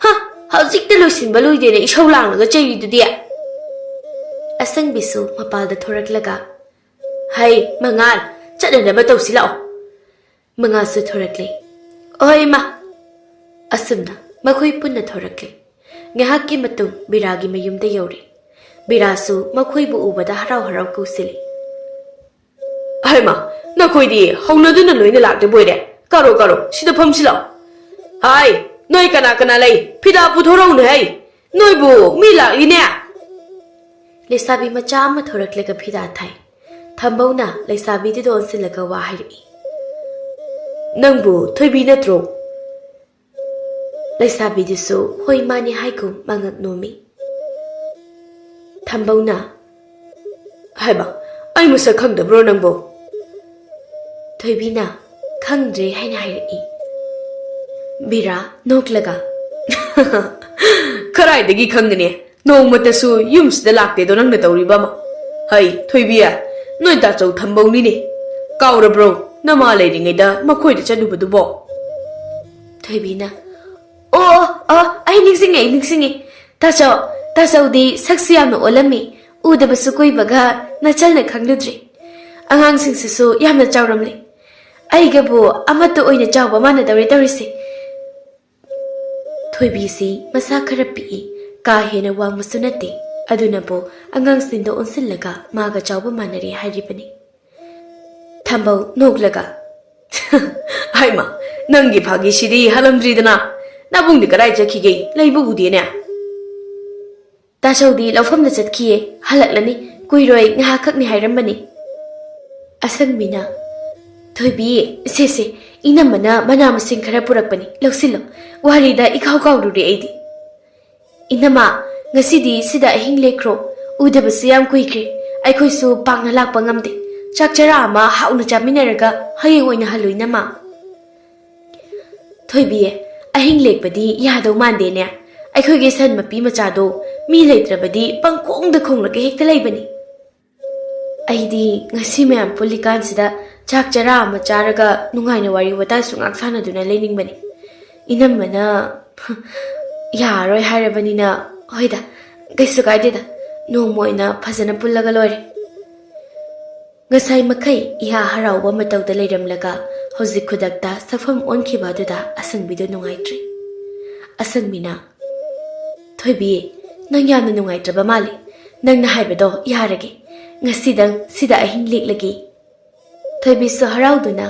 ꯍ, ꯍꯧꯖꯤꯛꯇ ꯂꯣꯏꯁꯤꯟꯕ ꯂꯣꯏꯗꯦꯅ ꯏꯁꯧ ꯂꯥꯡꯂꯒ ꯆꯩꯔꯤꯗꯨꯗꯤ?" ꯑꯁꯪꯕꯤꯁꯨ ꯃꯄꯥꯜꯗ ꯊꯣꯔꯛꯂꯒ, "ꯍꯩ, ꯃꯉꯥꯜ, ꯆꯠꯅꯅꯕ ꯇꯧꯁꯤ ꯂꯥꯛꯑꯣ꯫" ꯃꯉꯥꯜꯁꯨ ꯊꯣꯔꯛꯂꯦ꯫ "ꯑꯣꯍꯣꯏ, ꯏꯃꯥ!" ꯑꯁꯨꯝꯅ ꯃꯈꯣꯏ ꯄꯨꯟꯅ ꯊꯣꯔꯛꯂꯦ꯫ ꯉꯥꯏꯍꯥꯛꯀꯤ ꯃꯇꯨꯡ ꯕꯤꯔꯥꯒꯤ ꯃꯌꯨꯝꯗ ꯌꯧꯔꯦ꯫ ꯕꯤꯔꯥꯁꯨ ꯃꯈꯣꯏꯕꯨ ꯎꯕꯗ ꯍꯔꯥꯎ ꯍꯔꯥꯎ ꯀꯧꯁꯤꯜꯂꯤ꯫ "ꯍꯩꯃ, ꯅꯈꯣꯏꯗꯤ ꯍꯧꯅꯗꯨꯅ ꯂꯣꯏꯅ ꯂꯥꯛꯂꯤꯕ ꯑꯣꯏꯔꯦ꯫ ꯀꯥꯔꯣ, ꯀꯥꯔꯣ, ꯁꯤꯗ ꯐꯝꯁꯤ ꯂꯥꯛꯑꯣ꯫ ꯍꯥꯏ, ꯅꯣꯏ ꯀꯅꯥ ꯀꯅꯥ ꯂꯩ? ꯐꯤꯗꯥ ꯄꯨꯊꯣꯔꯛꯎꯅꯦ, ꯍꯩ꯫ ꯅꯣꯏꯕꯨ ꯃꯤ ꯂꯥꯛꯂꯤꯅꯦ!" ꯂꯩꯁꯥꯕꯤ ꯃꯆꯥ ꯑꯃ ꯊꯣꯔꯛꯂꯒ ꯐꯤꯗꯥ ꯊꯥꯏ꯫ ꯊꯝꯕꯧꯅ ꯂꯩꯁꯥꯕꯤꯗꯨꯗ ꯑꯣꯟꯁꯤꯜꯂꯒ ꯋꯥ ꯍꯥꯏꯔꯛꯏ꯫ "ꯅꯪꯕꯨ ꯊꯣꯏꯕꯤ ꯅꯠꯇ꯭ꯔꯣ?" ꯂꯩꯁꯥꯕꯤꯗꯨꯁꯨ ꯍꯣꯏ ꯃꯥꯅꯤ ꯍꯥꯏꯒꯨꯝ ꯃꯉꯛ ꯅꯣꯝꯃꯤ꯫ ꯊꯝꯕꯧꯅ, "ꯍꯥꯏꯕ, ꯑꯩ ꯃꯁꯛ ꯈꯪꯗꯕ꯭ꯔꯣ ꯅꯪꯕꯣ?" ꯊꯣꯏꯕꯤꯅ, "ꯈꯪꯗ꯭ꯔꯦ" ꯍꯥꯏꯅ ꯍꯥꯏꯔꯛꯏ꯫ ꯕꯤꯔꯥ ꯅꯣꯛꯂꯒ, "ꯀꯔꯥꯏꯗꯒꯤ ꯈꯪꯒꯅꯤ? ꯅꯣꯡꯃꯇꯁꯨ ꯌꯨꯝꯁꯤꯗ ꯂꯥꯛꯇꯦꯗꯣ ꯅꯪꯅ ꯇꯧꯔꯤꯕ ꯑꯃ꯫ ꯍꯩ, ꯊꯣꯏꯕꯤ, ꯅꯣꯏ ꯇꯥꯆꯧ ꯊꯝꯕꯧꯅꯤꯅꯦ꯫ ꯀꯥꯎꯔꯕ꯭ꯔꯣ? ꯅꯃꯥ ꯂꯩꯔꯤꯉꯩꯗ ꯃꯈꯣꯏꯗ ꯆꯠꯂꯨꯕꯗꯨꯕꯣ?" ꯊꯣꯏꯕꯤꯅ, "ꯑꯣ, ꯑꯣ, ꯑꯣ, ꯑꯩ ꯅꯤꯡꯁꯤꯡꯉꯦ, ꯑꯩ ꯅꯤꯡꯁꯤꯡꯉꯦ꯫ ꯇꯥꯆꯧ, ꯇꯥꯆꯧꯗꯤ ꯁꯛꯁꯨ ꯌꯥꯝꯅ ꯑꯣꯜꯂꯝꯃꯤ, ꯎꯗꯕꯁꯨ ꯀꯨꯏꯕꯒ ꯅꯆꯜꯅ ꯈꯪꯂꯨꯗ꯭ꯔꯦ꯫ ꯑꯉꯥꯡꯁꯤꯡꯁꯤꯁꯨ ꯌꯥꯝꯅ ꯆꯥꯎꯔꯝꯂꯦ꯫ ꯑꯩꯒꯕꯨ ꯑꯃꯠꯇ ꯑꯣꯏꯅ ꯆꯥꯎꯕ ꯃꯥꯟꯅꯗꯧꯔꯦ ꯇꯧꯔꯤꯁꯦ꯫" ꯊꯣꯏꯕꯤꯁꯤ ꯃꯁꯥ ꯈꯔ ꯄꯤꯛꯏ, ꯀꯥ ꯍꯦꯟꯅ ꯋꯥꯡꯕꯁꯨ ꯅꯠꯇꯦ, ꯑꯗꯨꯅꯕꯨ ꯑꯉꯥꯡꯁꯤꯡꯗ ꯑꯣꯟꯁꯤꯜꯂꯒ ꯃꯥꯒ ꯆꯥꯎꯕ ꯃꯥꯟꯅꯔꯦ ꯍꯥꯏꯔꯤꯕꯅꯤ꯫ ꯊꯝꯕꯧ ꯅꯣꯛꯂꯒ, "ꯍꯥꯏꯃ, ꯅꯪꯒꯤ ꯐꯥꯒꯤꯁꯤꯗꯤ ꯍꯜꯂꯝꯗ꯭ꯔꯤꯗꯅ꯫ ꯅꯕꯨꯡꯗꯤ ꯀꯗꯥꯏ ꯆꯠꯈꯤꯒꯦ? ꯂꯩꯕ ꯎꯗꯦꯅꯦ?" "ꯇꯥꯆꯧꯗꯤ ꯂꯧꯐꯝꯗ ꯆꯠꯈꯤꯌꯦ, ꯍꯜꯂꯛꯂꯅꯤ, ꯀꯨꯏꯔꯣꯏ, ꯉꯥꯏꯍꯥꯛꯈꯛꯅꯤ ꯍꯥꯏꯔꯝꯕꯅꯤ꯫" ꯑꯁꯪꯕꯤꯅ, "ꯊꯣꯏꯕꯤ, ꯁꯦ ꯁꯦ, ꯏꯅꯝꯃꯅ ꯃꯅꯥ ꯃꯁꯤꯡ ꯈꯔ ꯄꯨꯔꯛꯄꯅꯤ, ꯂꯧꯁꯤꯜꯂꯣ, ꯋꯥꯔꯤꯗ ꯏꯀꯥꯎ ꯀꯥꯎꯔꯨꯔꯦ ꯑꯩꯗꯤ꯫" "ꯏꯅꯝꯃ, ꯉꯁꯤꯗꯤ ꯁꯤꯗ ꯑꯍꯤꯡ ꯂꯦꯛꯈ꯭ꯔꯣ, ꯎꯗꯕꯁꯨ ꯌꯥꯝ ꯀꯨꯏꯈ꯭ꯔꯦ, ꯑꯩꯈꯣꯏꯁꯨ ꯄꯥꯛꯅ ꯂꯥꯛꯄ ꯉꯝꯗꯦ, ꯆꯥꯛ ꯆꯔꯥ ꯑꯃ ꯍꯥꯎꯅ ꯆꯥꯃꯤꯟꯅꯔꯒ ꯍꯌꯦꯡ ꯑꯣꯏꯅ ꯍꯜꯂꯨ ꯏꯅꯝꯃ꯫" "ꯊꯣꯏꯕꯤ, ꯑꯍꯤꯡ ꯂꯦꯛꯄꯗꯤ ꯌꯥꯗꯧ ꯃꯥꯟꯗꯦꯅꯦ꯫ ꯑꯩꯈꯣꯏꯒꯤ ꯁꯟ ꯃꯄꯤ ꯃꯆꯥꯗꯣ ꯃꯤ ꯂꯩꯇ꯭ꯔꯕꯗꯤ ꯄꯪꯈꯣꯡꯗ ꯈꯣꯡꯂꯒ ꯍꯦꯛꯇ ꯂꯩꯕꯅꯤ꯫ ꯑꯩꯗꯤ ꯉꯁꯤ ꯃꯌꯥꯝ ꯄꯨꯜꯂꯤꯀꯥꯟꯁꯤꯗ ꯆꯥꯛ ꯆꯔꯥ ꯑꯃ ꯆꯥꯔꯒ ꯅꯨꯡꯉꯥꯏꯅ ꯋꯥꯔꯤ ꯋꯥꯇꯥꯏꯁꯨ ꯉꯥꯛ ꯁꯥꯟꯅꯗꯨꯅ ꯂꯩꯅꯤꯡꯕꯅꯤ꯫ ꯏꯅꯝꯃꯅ ꯌꯥꯔꯔꯣꯏ ꯍꯥꯏꯔꯕꯅꯤꯅ, ꯍꯣꯏꯗ, ꯀꯩꯁꯨ ꯀꯥꯏꯗꯦꯗ, ꯅꯣꯡꯃ ꯑꯣꯏꯅ ꯐꯖꯅ ꯄꯨꯜꯂꯒ ꯂꯣꯏꯔꯦ꯫" ꯉꯁꯥꯏ ꯃꯈꯩ ꯏꯍꯥ ꯍꯔꯥꯎꯕ ꯃꯇꯧꯗ ꯂꯩꯔꯝꯂꯒ ꯍꯧꯖꯤꯛ ꯈꯨꯗꯛꯇ ꯁꯛꯐꯝ ꯑꯣꯟꯈꯤꯕ ꯑꯗꯨꯗ ꯑꯁꯪꯕꯤꯗꯨ ꯅꯨꯡꯉꯥꯏꯇ꯭ꯔꯦ꯫ ꯑꯁꯪꯕꯤꯅ, "ꯊꯣꯏꯕꯤ, ꯅꯪ ꯌꯥꯝꯅ ꯅꯨꯡꯉꯥꯏꯇ꯭ꯔꯕ ꯃꯥꯜꯂꯤ꯫ "ꯅꯪꯅ ꯍꯥꯏꯕꯗꯣ ꯌꯥꯔꯒꯦ꯫ ꯉꯁꯤꯗꯪ ꯁꯤꯗ ꯑꯍꯤꯡ ꯂꯦꯛꯂꯒꯦ꯫" ꯊꯣꯏꯕꯤꯁꯨ ꯍꯔꯥꯎꯗꯨꯅ,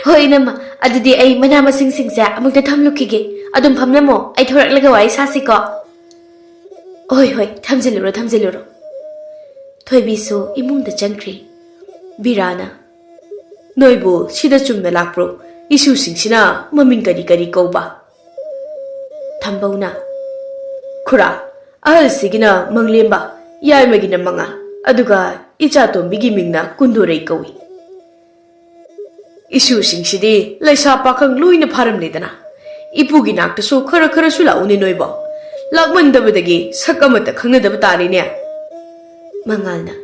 "ꯍꯣꯏ, ꯏꯅꯝꯃ, ꯑꯗꯨꯗꯤ ꯑꯩ ꯃꯅꯥ ꯃꯁꯤꯡꯁꯤꯡꯁꯦ ꯑꯃꯨꯛꯇ ꯊꯝꯂꯨꯈꯤꯒꯦ꯫ ꯑꯗꯨꯝ ꯐꯝꯂꯝꯃꯣ, ꯑꯩ ꯊꯣꯔꯛꯂꯒ ꯋꯥꯔꯤ ꯁꯥꯁꯤꯀꯣ꯫" "ꯍꯣꯏ, ꯍꯣꯏ, ꯊꯝꯖꯤꯜꯂꯨꯔꯣ, ꯊꯝꯖꯤꯜꯂꯨꯔꯣ꯫" ꯊꯣꯏꯕꯤꯁꯨ ꯏꯃꯨꯡꯗ ꯆꯪꯈ꯭ꯔꯦ꯫ ꯕꯤꯔꯥꯅ, "ꯅꯣꯏꯕꯨ ꯁꯤꯗ ꯆꯨꯝꯅ ꯂꯥꯛꯄ꯭ꯔꯣ? ꯏꯁꯨꯁꯤꯡꯁꯤꯅ ꯃꯃꯤꯡ ꯀꯔꯤ ꯀꯔꯤ ꯀꯧꯕ?" ꯊꯝꯕꯧꯅ, "ꯈꯨꯔꯥ, ꯑꯍꯜꯁꯤꯒꯤꯅ ꯃꯪꯂꯦꯝꯕ, ꯌꯥꯏꯃꯒꯤꯅ ꯃꯉꯥꯜ, ꯑꯗꯨꯒ ꯏꯆꯥꯇꯣꯝꯕꯤꯒꯤ ꯃꯤꯡꯅ ꯀꯨꯟꯗꯣꯔꯩ ꯀꯧꯏ꯫" "ꯏꯁꯨꯁꯤꯡꯁꯤꯗꯤ ꯂꯩꯁꯥ ꯄꯥꯈꯪ ꯂꯣꯏꯅ ꯐꯥꯔꯝꯂꯦꯗꯅ꯫ ꯏꯄꯨꯒꯤ ꯅꯥꯛꯇꯁꯨ ꯈꯔ ꯈꯔꯁꯨ ꯂꯥꯛꯎꯅꯦ ꯅꯣꯏꯕꯣ꯫ ꯂꯥꯛꯃꯟꯗꯕꯗꯒꯤ ꯁꯛ ꯑꯃꯠꯇ ꯈꯪꯅꯗꯕ ꯇꯥꯔꯦꯅꯦ꯫" ꯃꯉꯥꯜꯅ,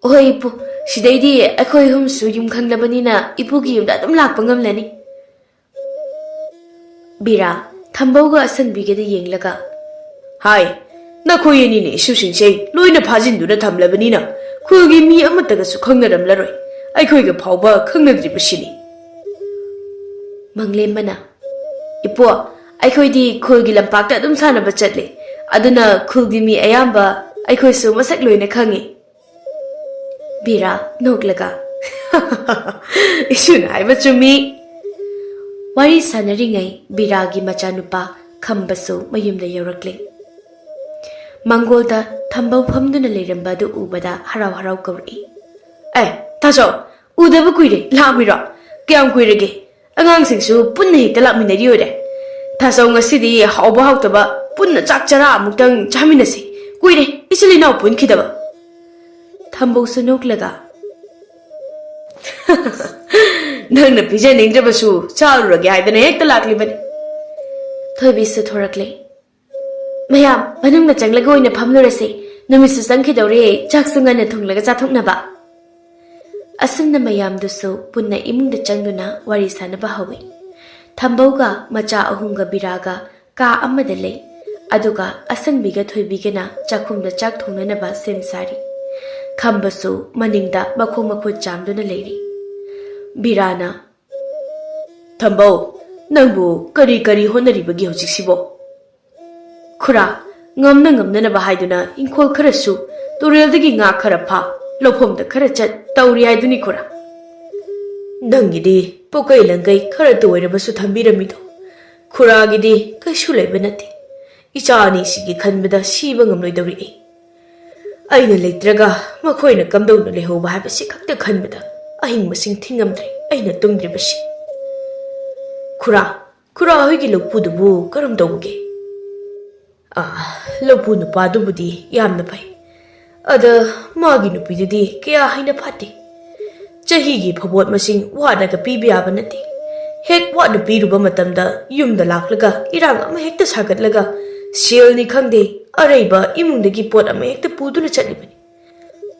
"ꯍꯣꯏ ꯏꯄꯨ, ꯁꯤꯗꯩꯗꯤ ꯑꯩꯈꯣꯏ ꯑꯍꯨꯝꯁꯨ ꯌꯨꯝ ꯈꯪꯂꯕꯅꯤꯅ ꯏꯄꯨꯒꯤ ꯌꯨꯝꯗ ꯑꯗꯨꯝ ꯂꯥꯛꯄ ꯉꯝꯂꯅꯤ꯫" ꯕꯤꯔꯥ, ꯊꯝꯕꯧꯒ ꯑꯁꯪꯕꯤꯒꯗ ꯌꯦꯡꯂꯒ, "ꯍꯥꯏ, ꯅꯈꯣꯏ ꯑꯅꯤꯅ ꯏꯁꯨꯁꯤꯡꯁꯦ ꯂꯣꯏꯅ ꯐꯥꯖꯤꯟꯗꯨꯅ ꯊꯝꯂꯕꯅꯤꯅ ꯈꯨꯜꯒꯤ ꯃꯤ ꯑꯃꯠꯇꯒꯁꯨ ꯈꯪꯅꯔꯝꯂꯔꯣꯏ꯫ ꯑꯩꯈꯣꯏꯒ ꯐꯥꯎꯕ ꯈꯪꯅꯗ꯭ꯔꯤꯕꯁꯤꯅꯤ꯫" ꯃꯪꯂꯦꯝꯕꯅ, "ꯏꯄꯨ, ꯑꯩꯈꯣꯏꯗꯤ ꯈꯨꯜꯒꯤ ꯂꯝꯄꯥꯛꯇ ꯑꯗꯨꯝ ꯁꯥꯟꯅꯕ ꯆꯠꯂꯤ, ꯑꯗꯨꯅ ꯈꯨꯜꯒꯤ ꯃꯤ ꯑꯌꯥꯝꯕ ꯑꯩꯈꯣꯏꯁꯨ ꯃꯁꯛ ꯂꯣꯏꯅ ꯈꯪꯉꯤ꯫" ꯕꯤꯔꯥ, ꯅꯣꯛꯂꯒ, "ꯏꯁꯨꯅ ꯍꯥꯏꯕ ꯆꯨꯝꯃꯤ꯫" ꯋꯥꯔꯤ ꯁꯥꯟꯅꯔꯤꯉꯩ ꯕꯤꯔꯥꯒꯤ ꯃꯆꯥꯅꯨꯄꯥ ꯈꯝꯕꯁꯨ ꯃꯌꯨꯝꯗ ꯌꯧꯔꯛꯂꯦ꯫ ꯃꯥꯡꯒꯣꯜꯗ ꯊꯝꯕꯧ ꯐꯝꯗꯨꯅ ꯂꯩꯔꯝꯕ ꯑꯗꯨ ꯎꯕꯗ ꯍꯔꯥꯎ ꯍꯔꯥꯎ ꯀꯧꯔꯛꯏ, "ꯑꯦ, ꯇꯥꯆꯧ, ꯎꯗꯕ ꯀꯨꯏꯔꯦ, ꯂꯥꯛꯑꯝꯃꯤꯔꯣ? ꯀꯌꯥꯝ ꯀꯨꯏꯔꯒꯦ? ꯑꯉꯥꯡꯁꯤꯡꯁꯨ ꯄꯨꯟꯅ ꯍꯦꯛꯇ ꯂꯥꯛꯃꯤꯟꯅꯔꯤ ꯑꯣꯏꯔꯦ꯫ ꯇꯥꯆꯧ, ꯉꯁꯤꯗꯤ ꯍꯥꯎꯕ ꯍꯥꯎꯇꯕ ꯄꯨꯟꯅ ꯆꯥꯛ ꯆꯔꯥ ꯑꯃꯨꯛꯇꯪ ꯆꯥꯃꯤꯟꯅꯁꯤ꯫ ꯀꯨꯏꯔꯦ ꯏꯆꯤꯜ ꯏꯅꯥꯎ ꯄꯨꯟꯈꯤꯗꯕ꯫" ꯊꯝꯕꯧꯁꯨ ꯅꯣꯛꯂꯒ, "ꯅꯪꯅ ꯄꯤꯖꯅꯤꯡꯗ꯭ꯔꯕꯁꯨ ꯆꯥꯔꯨꯔꯒꯦ ꯍꯥꯏꯗꯅ ꯍꯦꯛꯇ ꯂꯥꯛꯂꯤꯕꯅꯤ꯫" ꯊꯣꯏꯕꯤꯁꯨ ꯊꯣꯔꯛꯂꯦ꯫ "ꯃꯌꯥꯝ ꯃꯅꯨꯡꯗ ꯆꯪꯂꯒ ꯑꯣꯏꯅ ꯐꯝꯂꯨꯔꯁꯦ꯫ ꯅꯨꯃꯤꯠꯁꯨ ꯆꯪꯈꯤꯗꯧꯔꯦ, ꯆꯥꯛꯁꯨ ꯉꯟꯅ ꯊꯣꯡꯂꯒ ꯆꯥꯊꯣꯛꯅꯕ꯫" ꯑꯁꯨꯝꯅ ꯃꯌꯥꯝꯗꯨꯁꯨ ꯄꯨꯟꯅ ꯏꯃꯨꯡꯗ ꯆꯪꯗꯨꯅ ꯋꯥꯔꯤ ꯁꯥꯅꯕ ꯍꯧꯏ꯫ ꯊꯝꯕꯧꯒ ꯃꯆꯥ ꯑꯍꯨꯝꯒ ꯕꯤꯔꯥꯒ ꯀꯥ ꯑꯃꯗ ꯂꯩ꯫ ꯑꯗꯨꯒ ꯑꯁꯪꯕꯤꯒ ꯊꯣꯏꯕꯤꯒꯅ ꯆꯥꯛꯈꯨꯝꯗ ꯆꯥꯛ ꯊꯣꯡꯅꯅꯕ ꯁꯦꯝ ꯁꯥꯔꯤ꯫ ꯈꯝꯕꯁꯨ ꯃꯅꯤꯡꯗ ꯃꯈꯣꯡ ꯃꯈꯨꯠ ꯆꯥꯝꯗꯨꯅ ꯂꯩꯔꯤ꯫ ꯕꯤꯔꯥꯅ, "ꯊꯝꯕꯧ, ꯅꯪꯕꯨ ꯀꯔꯤ ꯀꯔꯤ ꯍꯣꯠꯅꯔꯤꯕꯒꯦ ꯍꯧꯖꯤꯛꯁꯤꯕꯣ?" "ꯈꯨꯔꯥ, ꯉꯝꯅ ꯉꯝꯅꯅꯕ ꯍꯥꯏꯗꯨꯅ ꯏꯪꯈꯣꯜ ꯈꯔ ꯁꯨ, ꯇꯨꯔꯦꯜꯗꯒꯤ ꯉꯥ ꯈꯔ ꯐꯥ, ꯂꯧꯐꯝꯗ ꯈꯔ ꯆꯠ ꯇꯧꯔꯤ ꯍꯥꯏꯗꯨꯅꯤ ꯈꯨꯔꯥ꯫ ꯅꯪꯒꯤꯗꯤ ꯄꯣꯀꯩ ꯂꯪꯒꯩ ꯈꯔ ꯇꯣꯏꯔꯕꯁꯨ ꯊꯝꯕꯤꯔꯝꯃꯤꯗꯣ꯫ ꯈꯨꯔꯥꯒꯤꯗꯤ ꯀꯩꯁꯨ ꯂꯩꯕ ꯅꯠꯇꯦ꯫ ꯏꯆꯥ ꯑꯅꯤꯁꯤꯒꯤ ꯈꯟꯕꯗ ꯁꯤꯕ ꯉꯝꯂꯣꯏꯗꯧꯔꯤ ꯑꯩ꯫ ꯑꯩꯅ ꯂꯩꯇ꯭ꯔꯒ ꯃꯈꯣꯏꯅ ꯀꯝꯗꯧꯅ ꯂꯩꯍꯧꯕ ꯍꯥꯏꯕꯁꯤ ꯈꯛꯇ ꯈꯟꯕꯗ ꯑꯍꯤꯡ ꯃꯁꯤꯡ ꯊꯤꯉꯝꯗ꯭ꯔꯦ ꯑꯩꯅ ꯇꯨꯝꯗ꯭ꯔꯤꯕꯁꯤ꯫ ꯈꯨꯔꯥ, ꯈꯨꯔꯥ ꯍꯣꯏꯒꯤ ꯂꯧꯄꯨꯗꯨꯕꯨ ꯀꯔꯝ ꯇꯧꯕꯒꯦ? ꯑ, ꯂꯧꯄꯨ ꯅꯨꯄꯥꯗꯨꯕꯨꯗꯤ ꯌꯥꯝꯅ ꯐꯩ꯫ ꯑꯗ ꯃꯥꯒꯤ ꯅꯨꯄꯤꯗꯨꯗꯤ ꯀꯌꯥ ꯍꯩꯅ ꯐꯠꯇꯦ꯫ ꯆꯍꯤꯒꯤ ꯐꯕꯣꯠ ꯃꯁꯤꯡ ꯋꯥꯠꯂꯒ ꯄꯤꯕ ꯌꯥꯕ ꯅꯠꯇꯦ꯫ ꯍꯦꯛ ꯋꯥꯠꯅ ꯄꯤꯔꯨꯕ ꯃꯇꯝꯗ ꯌꯨꯝꯗ ꯂꯥꯛꯂꯒ ꯏꯔꯥꯡ ꯑꯃ ꯍꯦꯛꯇ ꯁꯥꯒꯠꯂꯒ ꯁꯦꯜꯅꯤ ꯈꯪꯗꯦ, ꯑꯔꯩꯕ ꯏꯃꯨꯡꯗꯒꯤ ꯄꯣꯠ ꯑꯃ ꯍꯦꯛꯇ ꯄꯨꯗꯨꯅ ꯆꯠꯂꯤꯕꯅꯤ꯫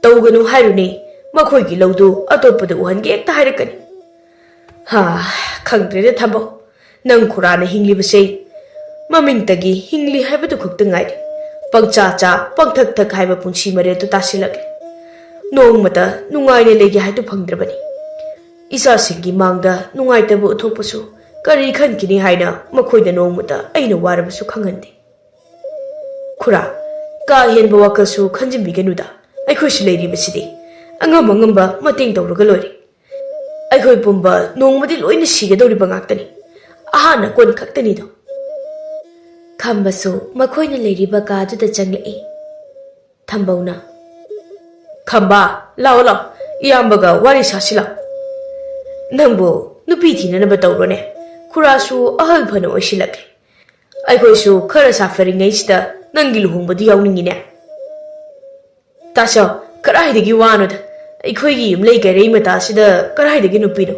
ꯇꯧꯒꯅꯨ ꯍꯥꯏꯔꯨꯅꯦ, ꯃꯈꯣꯏꯒꯤ ꯂꯧꯗꯨ ꯑꯇꯣꯞꯄꯗ ꯎꯍꯟꯒꯦ ꯍꯦꯛꯇ ꯍꯥꯏꯔꯛꯀꯅꯤ꯫ ꯍꯥ, ꯈꯪꯗ꯭ꯔꯦꯗ ꯊꯝꯕꯧ, ꯅꯪ ꯈꯨꯔꯥꯅ ꯍꯤꯡꯂꯤꯕꯁꯦ ꯃꯃꯤꯡꯇꯒꯤ ꯍꯤꯡꯂꯤ ꯍꯥꯏꯕꯗꯨ ꯈꯛꯇ ꯉꯥꯏꯔꯦ꯫ ꯄꯪꯆꯥ ꯆꯥ, ꯄꯪꯊꯛ ꯊꯛ ꯍꯥꯏꯕ ꯄꯨꯟꯁꯤ ꯃꯔꯦꯜꯗꯨ ꯇꯥꯁꯤꯜꯂꯛꯂꯦ꯫ ꯅꯣꯡꯃꯇ ꯅꯨꯡꯉꯥꯏꯅ ꯂꯩꯒꯦ ꯍꯥꯏꯗꯨ ꯐꯪꯗ꯭ꯔꯕꯅꯤ꯫ ꯏꯆꯥꯁꯤꯡꯒꯤ ꯃꯥꯡꯗ ꯅꯨꯡꯉꯥꯏꯇꯕ ꯎꯠꯊꯣꯛꯄꯁꯨ ꯀꯔꯤ ꯈꯟꯈꯤꯅꯤ ꯍꯥꯏꯅ ꯃꯈꯣꯏꯗ ꯅꯣꯡꯃꯇ ꯑꯩꯅ ꯋꯥꯔꯕꯁꯨ ꯈꯪꯍꯟꯗꯦ꯫ ꯈꯨꯔꯥ, ꯀꯥ ꯍꯦꯟꯕ ꯋꯥꯈꯜꯁꯨ ꯈꯟꯖꯤꯟꯕꯤꯒꯅꯨꯗ, ꯑꯩꯈꯣꯏꯁꯨ ꯂꯩꯔꯤꯕꯁꯤꯗꯤ꯫ ꯑꯉꯝ ꯑꯉꯝꯕ ꯃꯇꯦꯡ ꯇꯧꯔꯒ ꯂꯣꯏꯔꯦ꯫ ꯑꯩꯈꯣꯏ ꯄꯨꯝꯕ ꯅꯣꯡꯃꯗꯤ ꯂꯣꯏꯅ ꯁꯤꯒꯗꯧꯔꯤꯕ ꯉꯥꯛꯇꯅꯤ꯫ ꯑꯍꯥꯟꯅ ꯀꯣꯟ ꯈꯛꯇꯅꯤꯗꯣ꯫ ꯈꯝꯕꯁꯨ ꯃꯈꯣꯏꯅ ꯂꯩꯔꯤꯕ ꯀꯥꯗꯨꯗ ꯆꯪꯂꯛꯏ꯫ ꯊꯝꯕꯧꯅ, "ꯈꯝꯕ, ꯂꯥꯛꯑꯣ, ꯂꯥꯛꯑꯣ, ꯏꯌꯥꯝꯕꯒ ꯋꯥꯔꯤ ꯁꯥꯁꯤ ꯂꯥꯛꯑꯣ꯫ ꯅꯪꯕꯨ ꯅꯨꯄꯤ ꯊꯤꯅꯅꯕ ꯇꯧꯔꯣꯅꯦ꯫ ꯈꯨꯔꯥꯁꯨ ꯑꯍꯜ ꯐꯅ ꯑꯣꯏꯁꯤꯜꯂꯛꯂꯦ꯫ ꯑꯩꯈꯣꯏꯁꯨ ꯈꯔ ꯁꯥꯐꯔꯤꯉꯩꯁꯤꯗ ꯅꯪꯒꯤ ꯂꯨꯍꯣꯡꯕꯗꯨ ꯌꯥꯎꯅꯤꯡꯉꯤꯅꯦ꯫" "ꯇꯥꯆꯧ, ꯀꯗꯥꯏꯗꯒꯤ ꯋꯥꯅꯣꯗ? ꯑꯩꯈꯣꯏꯒꯤ ꯌꯨꯝꯂꯩ ꯀꯩꯔꯩ ꯃꯇꯥꯁꯤꯗ ꯀꯗꯥꯏꯗꯒꯤ ꯅꯨꯄꯤꯅꯣ?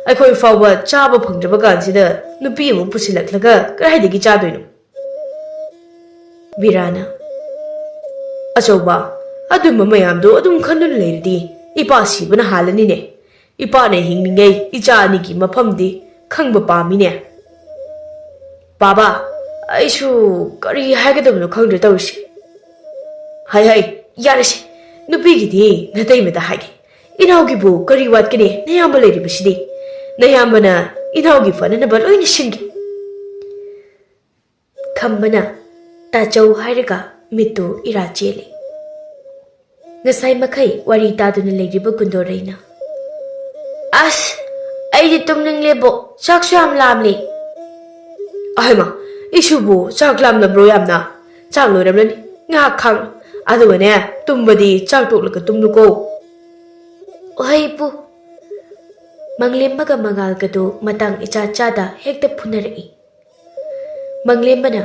ꯑꯩꯈꯣꯏ ꯐꯥꯎꯕ ꯆꯥꯕ ꯐꯪꯗ꯭ꯔꯕ ꯀꯥꯟꯁꯤꯗ ꯅꯨꯄꯤ ꯑꯃꯨꯛ ꯄꯨꯁꯤꯜꯂꯛꯂꯒ ꯀꯗꯥꯏꯗꯒꯤ ꯆꯥꯗꯣꯏꯅꯣ?" ꯕꯤꯔꯥꯅ, "ꯑꯆꯧꯕ, ꯑꯗꯨꯝꯕ ꯃꯌꯥꯝꯗꯣ ꯑꯗꯨꯝ ꯈꯟꯗꯨꯅ ꯂꯩꯔꯗꯤ ꯏꯄꯥ ꯁꯤꯕꯅ ꯍꯥꯜꯂꯅꯤꯅꯦ꯫ ꯏꯄꯥꯅ ꯍꯤꯡꯂꯤꯉꯩ ꯏꯆꯥ ꯑꯅꯤꯒꯤ ꯃꯐꯝꯗꯤ ꯈꯪꯕ ꯄꯥꯝꯃꯤꯅꯦ꯫" "ꯕꯥꯕꯥ, ꯑꯩꯁꯨ ꯀꯔꯤ ꯍꯥꯏꯒꯗꯕꯅꯣ ꯈꯪꯗ꯭ꯔꯦ ꯇꯧꯔꯤꯁꯦ꯫" "ꯍꯩ ꯍꯩ, ꯌꯥꯔꯦꯁꯦ, ꯅꯨꯄꯤꯒꯤꯗꯤ ꯅꯇꯩꯃꯗ ꯍꯥꯏꯒꯦ꯫ ꯏꯅꯥꯎꯒꯤꯕꯨ ꯀꯔꯤ ꯋꯥꯠꯀꯅꯤ, ꯅꯌꯥꯝꯕ ꯂꯩꯔꯤꯕꯁꯤꯗꯤ꯫ ꯅꯌꯥꯝꯕꯅ ꯏꯅꯥꯎꯒꯤ ꯐꯅꯅꯕ ꯂꯣꯏꯅ ꯁꯤꯟꯒꯦ꯫" ꯈꯝꯕꯅ, ꯇꯥꯆꯧ ꯍꯥꯏꯔꯒ ꯃꯤꯠꯇꯨ ꯏꯔꯥ ꯆꯦꯜꯂꯤ꯫ ꯉꯁꯥꯏ ꯃꯈꯩ ꯋꯥꯔꯤ ꯇꯥꯗꯨꯅ ꯂꯩꯔꯤꯕ ꯀꯨꯟꯗꯣꯔꯩꯅ, "ꯑꯁ, ꯑꯩꯗꯤ ꯇꯨꯝꯅꯤꯡꯂꯦꯕꯣ, ꯆꯥꯛꯁꯨ ꯌꯥꯝ ꯂꯥꯝꯂꯦ꯫" "ꯑꯍꯩꯃ, ꯏꯁꯨꯕꯨ ꯆꯥꯛ ꯂꯥꯝꯂꯕ꯭ꯔꯣ ꯌꯥꯝꯅ? ꯆꯥꯛ ꯂꯣꯏꯔꯝꯂꯅꯤ, ꯉꯥꯏꯍꯥꯛ ꯈꯥꯡ꯫ ꯑꯗꯨꯒꯅꯦ, ꯇꯨꯝꯕꯗꯤ ꯆꯥꯛ ꯇꯣꯛꯂꯒ ꯇꯨꯝꯂꯨꯀꯣ꯫" "ꯍꯣꯏ, ꯏꯄꯨ꯫" ꯃꯪꯂꯦꯝꯕꯒ ꯃꯉꯥꯜꯒꯗꯨ ꯃꯇꯥꯡ ꯏꯆꯥ ꯆꯥꯗ ꯍꯦꯛꯇ ꯐꯨꯅꯔꯛꯏ꯫ ꯃꯪꯂꯦꯝꯕꯅ,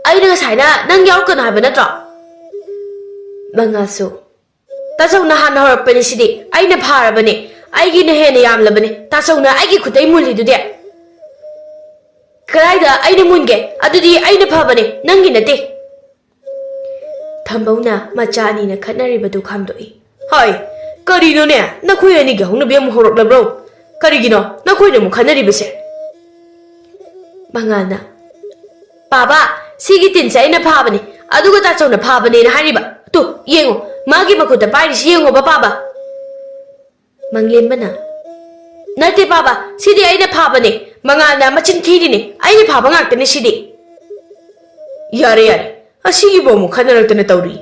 "ꯑꯩꯅ ꯉꯁꯥꯏꯅ ꯅꯪ ꯌꯥꯎꯔꯛꯀꯅꯨ ꯍꯥꯏꯕ ꯅꯠꯇ꯭ꯔꯣ?" ꯃꯉꯥꯜꯁꯨ, "ꯇꯥꯆꯧꯅ ꯍꯥꯟꯅ ꯍꯧꯔꯛꯄꯅꯤ ꯁꯤꯗꯤ, ꯑꯩꯅ ꯐꯥꯔꯕꯅꯦ, ꯑꯩꯒꯤꯅ ꯍꯦꯟꯅ ꯌꯥꯝꯂꯕꯅꯦ, ꯇꯥꯆꯧꯅ ꯑꯩꯒꯤ ꯈꯨꯠꯇꯩ ꯃꯨꯜꯂꯤꯗꯨꯗꯤ꯫" "ꯀꯗꯥꯏꯗ ꯑꯩꯅ ꯃꯨꯟꯒꯦ? ꯑꯗꯨꯗꯤ ꯑꯩꯅ ꯐꯕꯅꯦ, ꯅꯪꯒꯤ ꯅꯠꯇꯦ꯫" ꯊꯝꯕꯧꯅ ꯃꯆꯥ ꯑꯅꯤꯅ ꯈꯠꯅꯔꯤꯕꯗꯨ ꯈꯥꯝꯗꯣꯛꯏ꯫ "ꯍꯣꯏ, ꯀꯔꯤꯅꯣꯅꯦ? ꯅꯈꯣꯏ ꯑꯅꯤꯒꯤ ꯍꯧꯅꯕꯤ ꯑꯃꯨꯛ ꯍꯧꯔꯛꯂꯕ꯭ꯔꯣ? ꯀꯔꯤꯒꯤꯅꯣ ꯅꯈꯣꯏꯅ ꯑꯃꯨꯛ ꯈꯠꯅꯔꯤꯕꯁꯦ?" ꯃꯉꯥꯜꯅ, "ꯄꯥꯕ, ꯁꯤꯒꯤ ꯇꯤꯟꯁꯦ ꯑꯩꯅ ꯐꯥꯕꯅꯤ, ꯑꯗꯨꯒ ꯇꯥꯆꯧꯅ ꯐꯥꯕꯅꯦꯅ ꯍꯥꯏꯔꯤꯕ꯫ ꯇꯨ, ꯌꯦꯡꯉꯣ, ꯃꯥꯒꯤ ꯃꯈꯨꯠꯇ ꯄꯥꯏꯔꯤꯁꯤ ꯌꯦꯡꯉꯣꯕ, ꯄꯥꯕ꯫" ꯃꯪꯂꯦꯝꯕꯅ, "ꯅꯠꯇꯦ ꯄꯥꯕ, ꯁꯤꯗꯤ ꯑꯩꯅ ꯐꯥꯕꯅꯦ꯫ ꯃꯉꯥꯜꯅ ꯃꯆꯤꯟ ꯊꯤꯔꯤꯅꯦ꯫ ꯑꯩꯅ ꯐꯥꯕ ꯉꯥꯛꯇꯅꯦ ꯁꯤꯗꯤ꯫" "ꯌꯥꯔꯦ, ꯌꯥꯔꯦ, ꯑꯁꯤꯒꯤꯕꯨ ꯑꯃꯨꯛ ꯈꯠꯅꯔꯛꯇꯅ ꯇꯧꯔꯤ꯫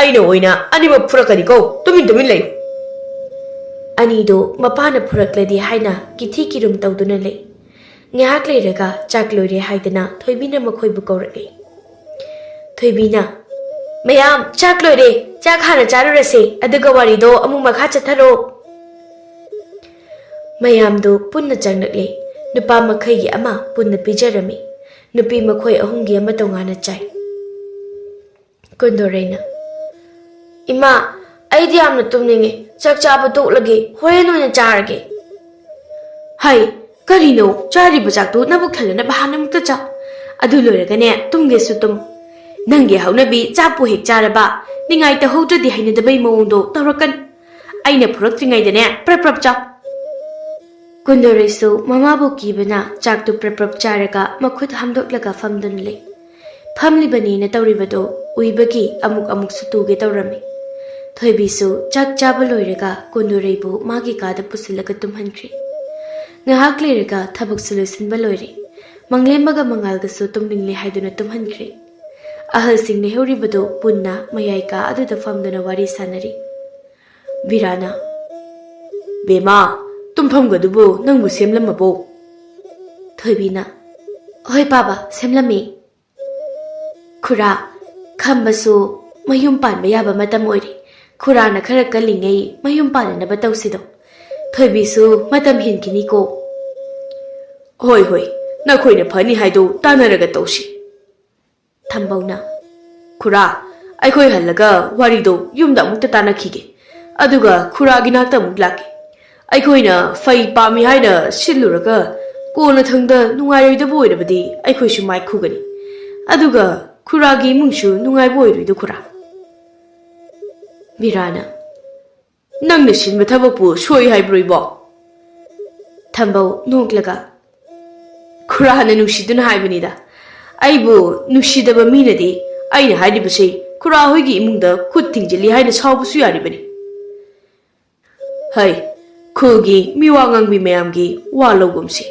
ꯑꯩꯅ ꯑꯣꯏꯅ ꯑꯅꯤꯃꯛ ꯐꯨꯔꯛꯀꯅꯤꯀꯣ, ꯇꯨꯃꯤꯟ ꯇꯨꯃꯤꯟ ꯂꯩꯌꯨ꯫" ꯑꯅꯤꯗꯣ ꯃꯄꯥꯅ ꯐꯨꯔꯛꯂꯗꯤ ꯍꯥꯏꯅ ꯀꯤꯊꯤ ꯀꯤꯔꯨꯝ ꯇꯧꯗꯨꯅ ꯂꯩ꯫ ꯉꯥꯏꯍꯥꯛ ꯂꯩꯔꯒ ꯆꯥꯛ ꯂꯣꯏꯔꯦ ꯍꯥꯏꯗꯅ ꯊꯣꯏꯕꯤꯅ ꯃꯈꯣꯏꯕꯨ ꯀꯧꯔꯛꯏ꯫ ꯊꯣꯏꯕꯤꯅ, "ꯃꯌꯥꯝ, ꯆꯥꯛ ꯂꯣꯏꯔꯦ, ꯆꯥꯛ ꯍꯥꯟꯅ ꯆꯥꯔꯨꯔꯁꯦ, ꯑꯗꯨꯒ ꯋꯥꯔꯤꯗꯣ ꯑꯃꯨꯛ ꯃꯈꯥ ꯆꯠꯊꯔꯣ꯫" ꯃꯌꯥꯝꯗꯨ ꯄꯨꯟꯅ ꯆꯪꯂꯛꯂꯦ꯫ ꯅꯨꯄꯥ ꯃꯈꯩꯒꯤ ꯑꯃ ꯄꯨꯟꯅ ꯄꯤꯖꯔꯝꯃꯤ꯫ ꯅꯨꯄꯤ ꯃꯈꯣꯏ ꯑꯍꯨꯝꯒꯤ ꯑꯃ ꯇꯣꯉꯥꯟꯅ ꯆꯥꯏ꯫ ꯀꯨꯟꯗꯣꯔꯩꯅ, "ꯏꯃꯥ, ꯑꯩꯗꯤ ꯌꯥꯝꯅ ꯇꯨꯝꯅꯤꯡꯉꯦ, ꯆꯥꯛ ꯆꯥꯕ ꯇꯣꯛꯂꯒꯦ, ꯍꯣꯔꯦꯟ ꯑꯣꯏꯅ ꯆꯥꯔꯒꯦ꯫" "ꯍꯩ, ꯀꯔꯤꯅꯣ? ꯆꯥꯔꯤꯕ ꯆꯥꯛꯇꯨ ꯅꯕꯨꯛ ꯊꯟꯅꯅꯕ ꯍꯥꯟꯅ ꯑꯃꯨꯛꯇ ꯆꯥꯎ꯫ ꯑꯗꯨ ꯂꯣꯏꯔꯒꯅꯦ, ꯇꯨꯝꯒꯦꯁꯨ ꯇꯨꯝ꯫ ꯅꯪꯒꯤ ꯍꯧꯅꯕꯤ ꯆꯥꯛꯄꯨ ꯍꯦꯛ ꯆꯥꯔꯕ, ꯅꯤꯡꯉꯥꯏ ꯇꯧꯍꯧꯗ꯭ꯔꯗꯤ ꯍꯩꯅꯗꯕꯩ ꯃꯑꯣꯡꯗꯣ ꯇꯧꯔꯛꯀꯅꯨ꯫ ꯑꯩꯅ ꯐꯨꯔꯛꯇ꯭ꯔꯤꯉꯩꯗꯅꯦ, ꯄ꯭ꯔꯞ ꯄ꯭ꯔꯞ ꯆꯥꯎ꯫" ꯀꯨꯟꯗꯣꯔꯩꯁꯨ ꯃꯃꯥꯕꯨ ꯀꯤꯕꯅ ꯆꯥꯛꯇꯨ ꯄ꯭ꯔꯞ ꯄ꯭ꯔꯞ ꯆꯥꯔꯒ ꯃꯈꯨꯠ ꯍꯥꯝꯗꯣꯛꯂꯒ ꯐꯝꯗꯨꯅ ꯂꯩ꯫ ꯐꯝꯂꯤꯕꯅꯤꯅ ꯇꯧꯔꯤꯕꯗꯨ ꯎꯏꯕꯒꯤ ꯑꯃꯨꯛ ꯑꯃꯨꯛꯁꯨ ꯇꯨꯒꯦ ꯇꯧꯔꯝꯃꯤ꯫ ꯊꯣꯏꯕꯤꯁꯨ ꯆꯥꯛ ꯆꯥꯕ ꯂꯣꯏꯔꯒ ꯀꯨꯟꯗꯣꯔꯩꯕꯨ ꯃꯥꯒꯤ ꯀꯥꯗ ꯄꯨꯁꯤꯜꯂꯒ ꯇꯨꯝꯍꯟꯈ꯭ꯔꯦ꯫ ꯉꯥꯏꯍꯥꯛ ꯂꯩꯔꯒ ꯊꯕꯛꯁꯨ ꯂꯣꯏꯁꯤꯟꯕ ꯂꯣꯏꯔꯦ꯫ ꯃꯪꯂꯦꯝꯕꯒ ꯃꯉꯥꯜꯒꯁꯨ ꯇꯨꯝꯅꯤꯡꯂꯦ ꯍꯥꯏꯗꯨꯅ ꯇꯨꯝꯍꯟꯈ꯭ꯔꯦ꯫ ꯑꯍꯜꯁꯤꯡ ꯂꯩꯍꯧꯔꯤꯕꯗꯨ ꯄꯨꯟꯅ ꯃꯌꯥꯏ ꯀꯥ ꯑꯗꯨꯗ ꯐꯝꯗꯨꯅ ꯋꯥꯔꯤ ꯁꯥꯟꯅꯔꯤ꯫ ꯕꯤꯔꯥꯅ, "ꯕꯦꯃꯥ, ꯇꯨꯝꯐꯝꯒꯗꯨꯕꯨ ꯅꯪꯕꯨ ꯁꯦꯝꯂꯝꯃꯕꯣ?" ꯊꯣꯏꯕꯤꯅ, "ꯍꯣꯏ ꯄꯥꯕ, ꯁꯦꯝꯂꯝꯃꯤ꯫" ꯈꯨꯔꯥ, ꯈꯝꯕꯁꯨ ꯃꯌꯨꯝ ꯄꯥꯟꯕ ꯌꯥꯕ ꯃꯇꯝ ꯑꯣꯏꯔꯦ꯫ ꯈꯨꯔꯥꯅ ꯈꯔ ꯀꯜꯂꯤꯉꯩ ꯃꯌꯨꯝ ꯄꯥꯟꯅꯅꯕ ꯇꯧꯁꯤꯗꯣ꯫ ꯊꯣꯏꯕꯤꯁꯨ ꯃꯇꯝ ꯍꯦꯟꯈꯤꯅꯤꯀꯣ꯫ "ꯍꯣꯏ, ꯍꯣꯏ, ꯅꯈꯣꯏꯅ ꯐꯅꯤ ꯍꯥꯏꯗꯣ ꯇꯥꯟꯅꯔꯒ ꯇꯧꯁꯤ꯫" ꯊꯝꯕꯧꯅ, "ꯈꯨꯔꯥ, ꯑꯩꯈꯣꯏ ꯍꯜꯂꯒ ꯋꯥꯔꯤꯗꯣ ꯌꯨꯝꯗ ꯑꯃꯨꯛꯇ ꯇꯥꯟꯅꯈꯤꯒꯦ, ꯑꯗꯨꯒ ꯈꯨꯔꯥꯒꯤ ꯅꯥꯛꯇ ꯑꯃꯨꯛ ꯂꯥꯛꯀꯦ꯫ ꯑꯩꯈꯣꯏꯅ ꯐꯩ ꯄꯥꯝꯃꯤ ꯍꯥꯏꯅ ꯁꯤꯜꯂꯨꯔꯒ ꯀꯣꯟꯅꯊꯪꯗ ꯅꯨꯡꯉꯥꯏꯔꯣꯏꯗꯕ ꯑꯣꯏꯔꯕꯗꯤ ꯑꯩꯈꯣꯏꯁꯨ ꯃꯥꯏꯈꯨꯒꯅꯤ, ꯑꯗꯨꯒ ꯈꯨꯔꯥꯒꯤ ꯏꯃꯨꯡꯁꯨ ꯅꯨꯡꯉꯥꯏꯕ ꯑꯣꯏꯔꯣꯏꯗꯣ ꯈꯨꯔꯥ꯫" ꯕꯤꯔꯥꯅ, "ꯅꯪꯅ ꯁꯤꯟꯕ ꯊꯕꯛꯄꯨ ꯁꯣꯏ ꯍꯥꯏꯕ꯭ꯔꯣ ꯏꯕꯣ?" ꯊꯝꯕꯧ ꯅꯣꯛꯂꯒ, "ꯈꯨꯔꯥꯅ ꯅꯨꯡꯁꯤꯗꯨꯅ ꯍꯥꯏꯕꯅꯤꯗ꯫ ꯑꯩꯕꯨ ꯅꯨꯡꯁꯤꯗꯕ ꯃꯤꯅꯗꯤ ꯑꯩꯅ ꯍꯥꯏꯔꯤꯕꯁꯤ ꯈꯨꯔꯥ ꯍꯣꯏꯒꯤ ꯏꯃꯨꯡꯗ ꯈꯨꯠ ꯊꯤꯡꯖꯤꯜꯂꯤ ꯍꯥꯏꯅ ꯁꯥꯎꯕꯁꯨ ꯌꯥꯔꯤꯕꯅꯤ꯫ ꯍꯩ, ꯈꯨꯜꯒꯤ ꯃꯤꯋꯥ ꯉꯥꯡꯕꯤ ꯃꯌꯥꯝꯒꯤ ꯋꯥ ꯂꯧꯒꯨꯝꯁꯤ꯫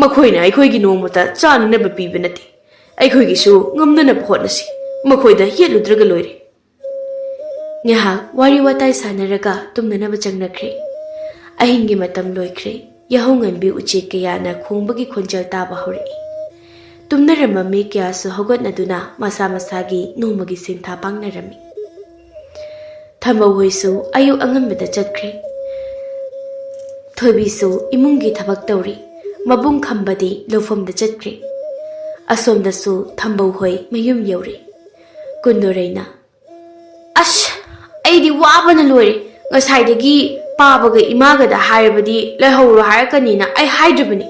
ꯃꯈꯣꯏꯅ ꯑꯩꯈꯣꯏꯒꯤ ꯅꯣꯡꯃꯇ ꯆꯥꯅꯅꯕ ꯄꯤꯕ ꯅꯠꯇꯦ꯫ ꯑꯩꯈꯣꯏꯒꯤꯁꯨ ꯉꯝꯅꯅꯕ ꯍꯣꯠꯅꯁꯤ꯫ ꯃꯈꯣꯏꯗ ꯌꯦꯠꯂꯨꯗ꯭ꯔꯒ ꯂꯣꯏꯔꯦ꯫" ꯉꯥꯏꯍꯥꯛ ꯋꯥꯔꯤ ꯋꯥꯇꯥꯏ ꯁꯥꯟꯅꯔꯒ ꯇꯨꯝꯅꯅꯕ ꯆꯪꯅꯈ꯭ꯔꯦ꯫ ꯑꯍꯤꯡꯒꯤ ꯃꯇꯝ ꯂꯣꯏꯈ꯭ꯔꯦ꯫ ꯌꯥꯍꯧ ꯉꯟꯕꯤ ꯎꯆꯦꯛ ꯀꯌꯥꯅ ꯈꯣꯡꯕꯒꯤ ꯈꯣꯟꯖꯦꯜ ꯇꯥꯕ ꯍꯧꯔꯛꯏ꯫ ꯇꯨꯝꯅꯔꯝꯕ ꯃꯤ ꯀꯌꯥꯁꯨ ꯍꯧꯒꯠꯅꯗꯨꯅ ꯃꯁꯥ ꯃꯁꯥꯒꯤ ꯅꯣꯡꯃꯒꯤ ꯁꯤꯟꯊꯥ ꯄꯥꯡꯅꯔꯝꯃꯤ꯫ ꯊꯝꯕꯧ ꯍꯣꯏꯁꯨ ꯑꯌꯨꯛ ꯑꯉꯟꯕꯗ ꯆꯠꯈ꯭ꯔꯦ꯫ ꯊꯣꯏꯕꯤꯁꯨ ꯏꯃꯨꯡꯒꯤ ꯊꯕꯛ ꯇꯧꯔꯤ꯫ ꯃꯕꯨꯡ ꯈꯝꯕꯗꯤ ꯂꯧꯐꯝꯗ ꯆꯠꯈ꯭ꯔꯦ꯫ ꯑꯁꯣꯝꯗꯁꯨ ꯊꯝꯕꯧ ꯍꯣꯏ ꯃꯌꯨꯝ ꯌꯧꯔꯦ꯫ ꯀꯨꯟꯗꯣꯔꯩꯅ, "ꯑꯁ, ꯑꯩꯗꯤ ꯋꯥꯕꯅ ꯂꯣꯏꯔꯦ꯫ ꯉꯁꯥꯏꯗꯒꯤ ꯄꯥꯕꯒ ꯏꯃꯥꯒꯗ ꯍꯥꯏꯔꯕꯗꯤ ꯂꯩꯍꯧꯔꯣ ꯍꯥꯏꯔꯛꯀꯅꯤꯅ ꯑꯩ ꯍꯥꯏꯗ꯭ꯔꯤꯕꯅꯤ꯫"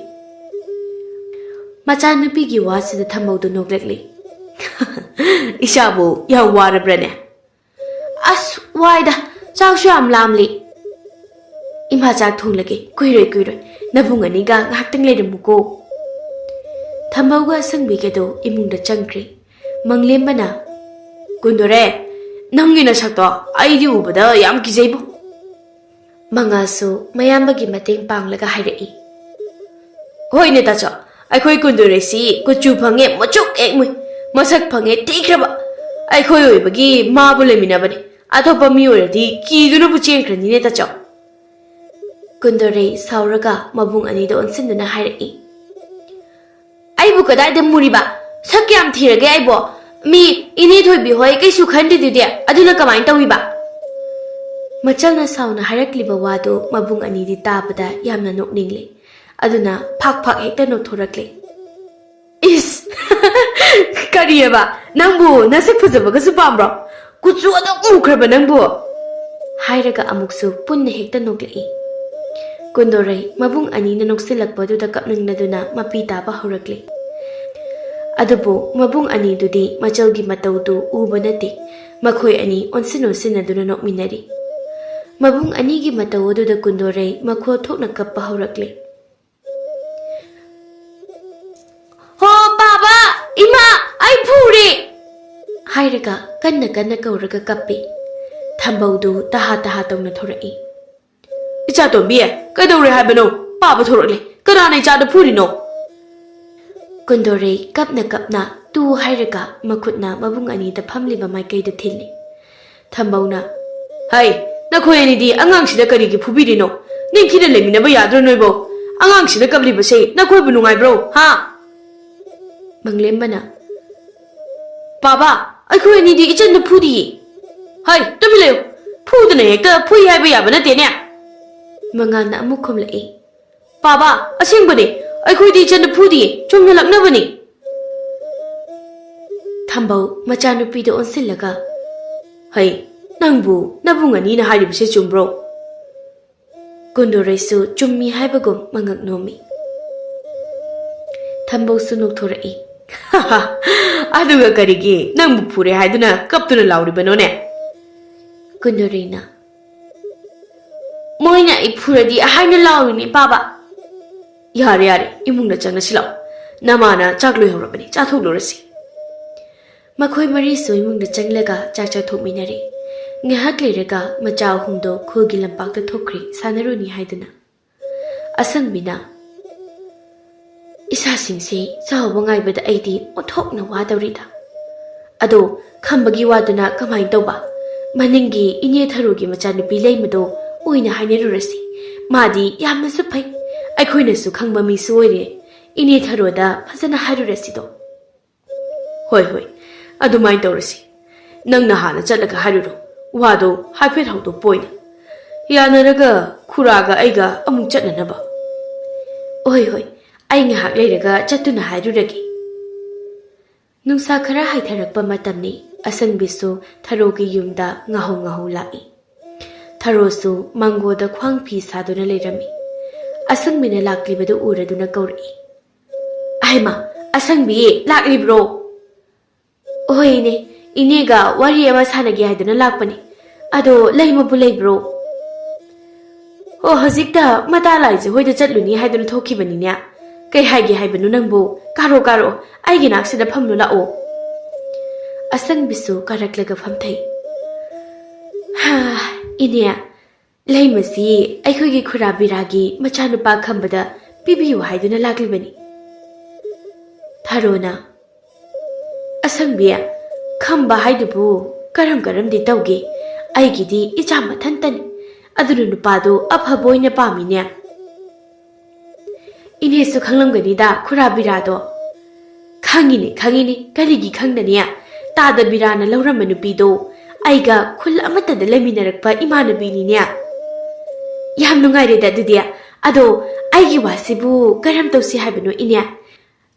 ꯃꯆꯥꯅꯨꯄꯤꯒꯤ ꯋꯥꯁꯤꯗ ꯊꯝꯕꯧꯗꯨ ꯅꯣꯛꯂꯛꯂꯤ꯫ "ꯏꯆꯥꯕꯨ ꯌꯥꯝ ꯋꯥꯔꯕ꯭ꯔꯅꯦ?" "ꯑꯁ, ꯋꯥꯏꯗ, ꯆꯥꯛꯁꯨ ꯌꯥꯝ ꯂꯥꯝꯂꯤ꯫" "ꯏꯃꯥ ꯆꯥꯛ ꯊꯣꯡꯂꯒꯦ, ꯀꯨꯏꯔꯣꯏ ꯀꯨꯏꯔꯣꯏ, ꯅꯕꯨꯡ ꯑꯅꯤꯒ ꯉꯥꯏꯍꯥꯛꯇꯪ ꯂꯩꯔꯝꯃꯨꯀꯣ꯫" ꯊꯝꯕꯧꯒ ꯑꯁꯪꯕꯤꯒꯗꯣ ꯏꯃꯨꯡꯗ ꯆꯪꯈ꯭ꯔꯦ꯫ ꯃꯪꯂꯦꯝꯕꯅ, "ꯀꯨꯟꯗꯣꯔꯦ, ꯅꯪꯒꯤ ꯅꯁꯛꯇꯣ ꯑꯩꯗꯤ ꯎꯕꯗ ꯌꯥꯝ ꯀꯤꯖꯩꯕꯨ꯫" ꯃꯉꯥꯁꯨ ꯃꯌꯥꯝꯕꯒꯤ ꯃꯇꯦꯡ ꯄꯥꯡꯂꯒ ꯍꯥꯏꯔꯛꯏ, "ꯍꯣꯏꯅꯦ ꯇꯥꯆꯧ, ꯑꯩꯈꯣꯏ ꯀꯨꯟꯗꯣꯔꯩꯁꯤ ꯀꯨꯆꯨ ꯐꯪꯉꯦ ꯃꯨꯆꯨꯛ ꯍꯦꯛ ꯃꯨꯏ, ꯃꯁꯛ ꯐꯪꯉꯦ ꯊꯤꯈ꯭ꯔꯕ꯫ ꯑꯩꯈꯣꯏ ꯑꯣꯏꯕꯒꯤ ꯃꯥꯕꯨ ꯂꯩꯃꯤꯟꯅꯕꯅꯦ꯫ ꯑꯇꯣꯞꯄ ꯃꯤ ꯑꯣꯏꯔꯗꯤ ꯀꯤꯗꯨꯅꯕꯨ ꯆꯦꯟꯈ꯭ꯔꯅꯤꯅꯦ ꯇꯥꯆꯧ꯫ ꯀꯨꯟꯗꯣꯔꯩ ꯁꯥꯎꯔꯒ ꯃꯕꯨꯡ ꯑꯅꯤꯗ ꯑꯣꯟꯁꯤꯟꯗꯨꯅ ꯍꯥꯏꯔꯛꯏ, "ꯑꯩꯕꯨ ꯀꯗꯥꯏꯗ ꯃꯨꯔꯤꯕ? ꯁꯛ ꯀꯌꯥꯝ ꯊꯤꯔꯒꯦ ꯑꯩꯕꯣ? ꯃꯤ ꯏꯅꯦ ꯊꯣꯏꯕꯤ ꯍꯣꯏ ꯀꯩꯁꯨ ꯈꯟꯗ꯭ꯔꯤꯗꯨꯗꯤ, ꯑꯗꯨꯅ ꯀꯃꯥꯏꯅ ꯇꯧꯔꯤꯕ?" ꯃꯆꯜꯅ ꯁꯥꯎꯅ ꯍꯥꯏꯔꯛꯂꯤꯕ ꯋꯥꯗꯨ ꯃꯕꯨꯡ ꯑꯅꯤꯗꯤ ꯇꯥꯕꯗ ꯌꯥꯝꯅ ꯅꯣꯛꯅꯤꯡꯂꯦ꯫ ꯑꯗꯨꯅ ꯐꯥꯛ ꯐꯥꯛ ꯍꯦꯛꯇ ꯅꯣꯛꯊꯣꯔꯛꯂꯦ꯫ "ꯏꯁ! ꯀꯔꯤꯑꯕ? ꯅꯪꯕꯨ ꯅꯁꯛ ꯐꯖꯕꯒꯁꯨ ꯄꯥꯝꯕ꯭ꯔꯣ? ꯀꯨꯆꯨ ꯑꯗꯨꯛ ꯃꯨꯈ꯭ꯔꯕ ꯅꯪꯕꯨ?" ꯍꯥꯏꯔꯒ ꯑꯃꯨꯛꯁꯨ ꯄꯨꯟꯅ ꯍꯦꯛꯇ ꯅꯣꯛꯂꯛꯏ꯫ ꯀꯨꯟꯗꯣꯔꯩ ꯃꯕꯨꯡ ꯑꯅꯤꯅ ꯅꯣꯛꯁꯤꯜꯂꯛꯄꯗꯨꯗ ꯀꯞꯅꯤꯡꯂꯗꯨꯅ ꯃꯄꯤ ꯇꯥꯕ ꯍꯧꯔꯛꯂꯦ꯫ ꯑꯗꯨꯕꯨ ꯃꯕꯨꯡ ꯑꯅꯤꯗꯨꯗꯤ ꯃꯆꯜꯒꯤ ꯃꯇꯧꯗꯨ ꯎꯕ ꯅꯠꯇꯦ꯫ ꯃꯈꯣꯏ ꯑꯅꯤ ꯑꯣꯟꯁꯤꯟ ꯑꯣꯟꯁꯤꯟꯅꯗꯨꯅ ꯅꯣꯛꯃꯤꯟꯅꯔꯤ꯫ ꯃꯕꯨꯡ ꯑꯅꯤꯒꯤ ꯃꯇꯧ ꯑꯗꯨꯗ ꯀꯨꯟꯗꯣꯔꯩ ꯃꯈꯣꯜ ꯊꯣꯛꯅ ꯀꯞꯄ ꯍꯧꯔꯛꯂꯦ꯫ "ꯍꯣ, ꯄꯥꯕ! ꯏꯃꯥ! ꯑꯩ ꯐꯨꯔꯦ!" ꯍꯥꯏꯔꯒ ꯀꯟꯅ ꯀꯟꯅ ꯀꯧꯔꯒ ꯀꯞꯄꯤ꯫ ꯊꯝꯕꯧꯗꯨ ꯇꯍꯥ ꯇꯍꯥ ꯇꯧꯅ ꯊꯣꯔꯛꯏ꯫ "ꯏꯆꯥꯇꯣꯝꯕꯤ, ꯀꯩꯗꯧꯔꯦ ꯍꯥꯏꯕꯅꯣ? ꯄꯥꯕ ꯊꯣꯔꯛꯂꯦ꯫ ꯀꯅꯥꯅ ꯏꯆꯥꯗ ꯐꯨꯔꯤꯅꯣ?" ꯀꯨꯟꯗꯣꯔꯩ ꯀꯞꯅ ꯀꯞꯅ ꯇꯨ ꯍꯥꯏꯔꯒ ꯃꯈꯨꯠꯅ ꯃꯕꯨꯡ ꯑꯅꯤꯗ ꯐꯝꯂꯤꯕ ꯃꯥꯏꯀꯩꯗ ꯊꯤꯜꯂꯤ꯫ ꯊꯝꯕꯧꯅ, "ꯍꯩ, ꯅꯈꯣꯏ ꯑꯅꯤꯗꯤ ꯑꯉꯥꯡꯁꯤꯗ ꯀꯔꯤꯒꯤ ꯐꯨꯕꯤꯔꯤꯅꯣ? ꯅꯤꯡꯊꯤꯅ ꯂꯩꯃꯤꯟꯅꯕ ꯌꯥꯗ꯭ꯔꯣ ꯅꯣꯏꯕꯣ? ꯑꯉꯥꯡꯁꯤꯗ ꯀꯞꯂꯤꯕꯁꯦ ꯅꯈꯣꯏꯕꯨ ꯅꯨꯡꯉꯥꯏꯕ꯭ꯔꯣ, ꯍꯥ?" ꯃꯪꯂꯦꯝꯕꯅ, "ꯄꯥꯕ, ꯑꯩꯈꯣꯏ ꯑꯅꯤꯗꯤ ꯏꯆꯟꯗ ꯐꯨꯗꯤꯌꯦ꯫ ꯍꯩ, ꯇꯨꯃꯤꯟ ꯂꯩꯌꯨ꯫ ꯐꯨꯗꯅ ꯍꯦꯛꯇ ꯐꯨꯏ ꯍꯥꯏꯕ ꯌꯥꯕ ꯅꯠꯇꯦꯅꯦ꯫" ꯃꯉꯥꯜꯅ ꯑꯃꯨꯛ ꯈꯨꯝꯂꯛꯏ, "ꯄꯥꯕ, ꯑꯁꯦꯡꯕꯅꯦ, ꯑꯩꯈꯣꯏꯗꯤ ꯏꯆꯟꯗ ꯐꯨꯗꯤꯌꯦ, ꯆꯨꯝꯅ ꯂꯛꯅꯕꯅꯤ꯫" ꯊꯝꯕꯧ ꯃꯆꯥꯅꯨꯄꯤꯗ ꯑꯣꯟꯁꯤꯜꯂꯒ, "ꯍꯩ, ꯅꯪꯕꯨ ꯅꯕꯨꯡ ꯑꯅꯤꯅ ꯍꯥꯏꯔꯤꯕꯁꯦ ꯆꯨꯝꯕ꯭ꯔꯣ?" ꯀꯨꯟꯗꯣꯔꯩꯁꯨ ꯆꯨꯝꯃꯤ ꯍꯥꯏꯕꯒꯨꯝ ꯃꯉꯛ ꯅꯣꯝꯃꯤ꯫ ꯊꯝꯕꯧꯁꯨ ꯅꯣꯛꯊꯣꯔꯛꯏ꯫ "ꯑꯗꯨꯒ ꯀꯔꯤꯒꯤ ꯅꯪꯕꯨ ꯐꯨꯔꯦ ꯍꯥꯏꯗꯨꯅ ꯀꯞꯇꯨꯅ ꯂꯥꯎꯔꯤꯕꯅꯣꯅꯦ?" ꯀꯨꯟꯗꯣꯔꯩꯅ, "ꯃꯣꯏꯅ ꯑꯩ ꯐꯨꯔꯗꯤ ꯍꯥꯏꯅ ꯂꯥꯎꯔꯤꯅꯦ, ꯄꯥꯕ꯫" "ꯌꯥꯔꯦ, ꯌꯥꯔꯦ, ꯏꯃꯨꯡꯗ ꯆꯪꯂꯁꯤ ꯂꯥꯛꯑꯣ꯫ ꯅꯃꯥꯅ ꯆꯥꯛ ꯂꯣꯏꯍꯧꯔꯕꯅꯤ, ꯆꯥꯊꯣꯛꯂꯨꯔꯁꯤ꯫" ꯃꯈꯣꯏ ꯃꯔꯤꯁꯨ ꯏꯃꯨꯡꯗ ꯆꯪꯂꯒ ꯆꯥꯛ ꯆꯥꯊꯣꯛꯃꯤꯟꯅꯔꯦ꯫ ꯉꯥꯏꯍꯥꯛ ꯂꯩꯔꯒ ꯃꯆꯥ ꯑꯍꯨꯝꯗꯣ ꯈꯨꯜꯒꯤ ꯂꯝꯄꯥꯛꯇ ꯊꯣꯛꯈ꯭ꯔꯦ ꯁꯥꯟꯅꯔꯨꯅꯤ ꯍꯥꯏꯗꯨꯅ꯫ ꯑꯁꯪꯕꯤꯅ, ꯏꯁꯥꯁꯤꯡꯁꯦ ꯆꯥꯎꯕ ꯉꯥꯏꯕꯗ ꯑꯩꯗꯤ ꯑꯣꯟꯊꯣꯛꯅ ꯋꯥꯗꯧꯔꯤꯗ꯫ ꯑꯗꯣ ꯈꯝꯕꯒꯤ ꯋꯥꯗꯨꯅ ꯀꯃꯥꯏꯅ ꯇꯧꯕ? ꯃꯅꯤꯡꯒꯤ ꯏꯅꯦ ꯊꯔꯣꯒꯤ ꯃꯆꯥꯅꯨꯄꯤ ꯂꯩꯃꯗꯣ ꯑꯣꯏꯅ ꯍꯥꯏꯅꯔꯨꯔꯁꯤ꯫ ꯃꯥꯗꯤ ꯌꯥꯝꯅꯁꯨ ꯐꯩ, ꯑꯩꯈꯣꯏꯅꯁꯨ ꯈꯪꯕ ꯃꯤꯁꯨ ꯑꯣꯏꯔꯦ꯫ ꯏꯅꯦ ꯊꯔꯣꯗ ꯐꯖꯅ ꯍꯥꯏꯔꯨꯔꯁꯤꯗꯣ꯫ ꯍꯣꯏ ꯍꯣꯏ, ꯑꯗꯨꯃꯥꯏꯅ ꯇꯧꯔꯁꯤ꯫ ꯅꯪꯅ ꯍꯥꯟꯅ ꯆꯠꯂꯒ ꯍꯥꯏꯔꯨꯔꯣ, ꯋꯥꯗꯣ ꯍꯥꯏꯐꯦꯠ ꯍꯧꯗꯣꯛꯄ ꯑꯣꯏꯅ꯫ ꯌꯥꯅꯔꯒ ꯈꯨꯔꯥꯒ ꯑꯩꯒ ꯑꯃꯨꯛ ꯆꯠꯅꯅꯕ꯫ ꯍꯣꯏ ꯍꯣꯏ, ꯑꯩ ꯉꯥꯏꯍꯥꯛ ꯂꯩꯔꯒ ꯆꯠꯇꯨꯅ ꯍꯥꯏꯔꯨꯔꯒꯦ꯫ ꯅꯨꯡꯁꯥ ꯈꯔ ꯍꯥꯏꯊꯔꯛꯄ ꯃꯇꯝꯅꯤ꯫ ꯑꯁꯪꯕꯤꯁꯨ ꯊꯔꯣꯒꯤ ꯌꯨꯝꯗ ꯉꯥꯍꯧ ꯉꯥꯍꯧ ꯂꯥꯛꯏ꯫ ꯊꯔꯣꯁꯨ ꯃꯥꯡꯒꯣꯜꯗ ꯈ꯭ꯋꯥꯡ ꯐꯤ ꯁꯥꯗꯨꯅ ꯂꯩꯔꯝꯃꯤ꯫ ꯑꯁꯪꯕꯤꯅ ꯂꯥꯛꯂꯤꯕꯗꯨ ꯎꯔꯗꯨꯅ ꯀꯧꯔꯛꯏ꯫ "ꯑꯍꯩꯃ, ꯑꯁꯪꯕꯤ, ꯂꯥꯛꯂꯤꯕ꯭ꯔꯣ?" "ꯍꯣꯏ ꯏꯅꯦ, ꯏꯅꯦꯒ ꯋꯥꯔꯤ ꯑꯃ ꯁꯥꯟꯅꯒꯦ ꯍꯥꯏꯗꯨꯅ ꯂꯥꯛꯄꯅꯤ꯫ ꯑꯗꯣ ꯂꯩꯃꯕꯨ ꯂꯩꯕ꯭ꯔꯣ?" "ꯑꯣ, ꯍꯧꯖꯤꯛꯇ ꯃꯇꯥ ꯂꯥꯏꯖ ꯍꯣꯏꯗ ꯆꯠꯂꯨꯅꯤ ꯍꯥꯏꯗꯨꯅ ꯊꯣꯛꯈꯤꯕꯅꯤꯅꯦ꯫ ꯀꯩ ꯍꯥꯏꯒꯦ ꯍꯥꯏꯕꯅꯣ ꯅꯪꯕꯨ? ꯀꯥꯔꯣ, ꯀꯥꯔꯣ, ꯑꯩꯒꯤ ꯅꯥꯛꯁꯤꯗ ꯐꯝꯂꯨ ꯂꯥꯛꯑꯣ꯫" ꯑꯁꯪꯕꯤꯁꯨ ꯀꯥꯔꯛꯂꯒ ꯐꯝꯊꯩ꯫ "ꯍꯥ, ꯏꯅꯦ, ꯂꯩꯃꯁꯤ ꯑꯩꯈꯣꯏꯒꯤ ꯈꯨꯔꯥ ꯕꯤꯔꯥꯒꯤ ꯃꯆꯥꯅꯨꯄꯥ ꯈꯝꯕꯗ ꯄꯤꯕꯤꯌꯨ ꯍꯥꯏꯗꯨꯅ ꯂꯥꯛꯂꯤꯕꯅꯤ꯫" ꯊꯔꯣꯅ, "ꯑꯁꯪꯕꯤ, ꯈꯝꯕ ꯍꯥꯏꯗꯨꯕꯨ ꯀꯔꯝ ꯀꯔꯝꯗꯤ ꯇꯧꯒꯦ? ꯑꯩꯒꯤꯗꯤ ꯏꯆꯥ ꯃꯊꯟꯇꯅꯤ, ꯑꯗꯨꯅ ꯅꯨꯄꯥꯗꯨ ꯑꯐꯕ ꯑꯣꯏꯅ ꯄꯥꯝꯃꯤꯅꯦ꯫" "ꯏꯅꯦꯁꯨ ꯈꯪꯂꯝꯒꯅꯤꯗ ꯈꯨꯔꯥ ꯕꯤꯔꯥꯗꯣ꯫" "ꯈꯪꯉꯤꯅꯦ, ꯈꯪꯉꯤꯅꯦ, ꯀꯔꯤꯒꯤ ꯈꯪꯗꯅꯤ? ꯇꯥꯗ ꯕꯤꯔꯥꯅ ꯂꯧꯔꯝꯕ ꯅꯨꯄꯤꯗꯣ ꯑꯩꯒ ꯈꯨꯜ ꯑꯃꯠꯇꯗ ꯂꯩꯃꯤꯟꯅꯔꯛꯄ ꯏꯃꯥꯟꯅꯕꯤꯅꯤꯅꯦ꯫" "ꯌꯥꯝ ꯅꯨꯡꯉꯥꯏꯔꯦꯗ ꯑꯗꯨꯗꯤ꯫ ꯑꯗꯣ ꯑꯩꯒꯤ ꯋꯥꯁꯤꯕꯨ ꯀꯔꯝ ꯇꯧꯁꯤ ꯍꯥꯏꯕꯅꯣ ꯏꯅꯦ?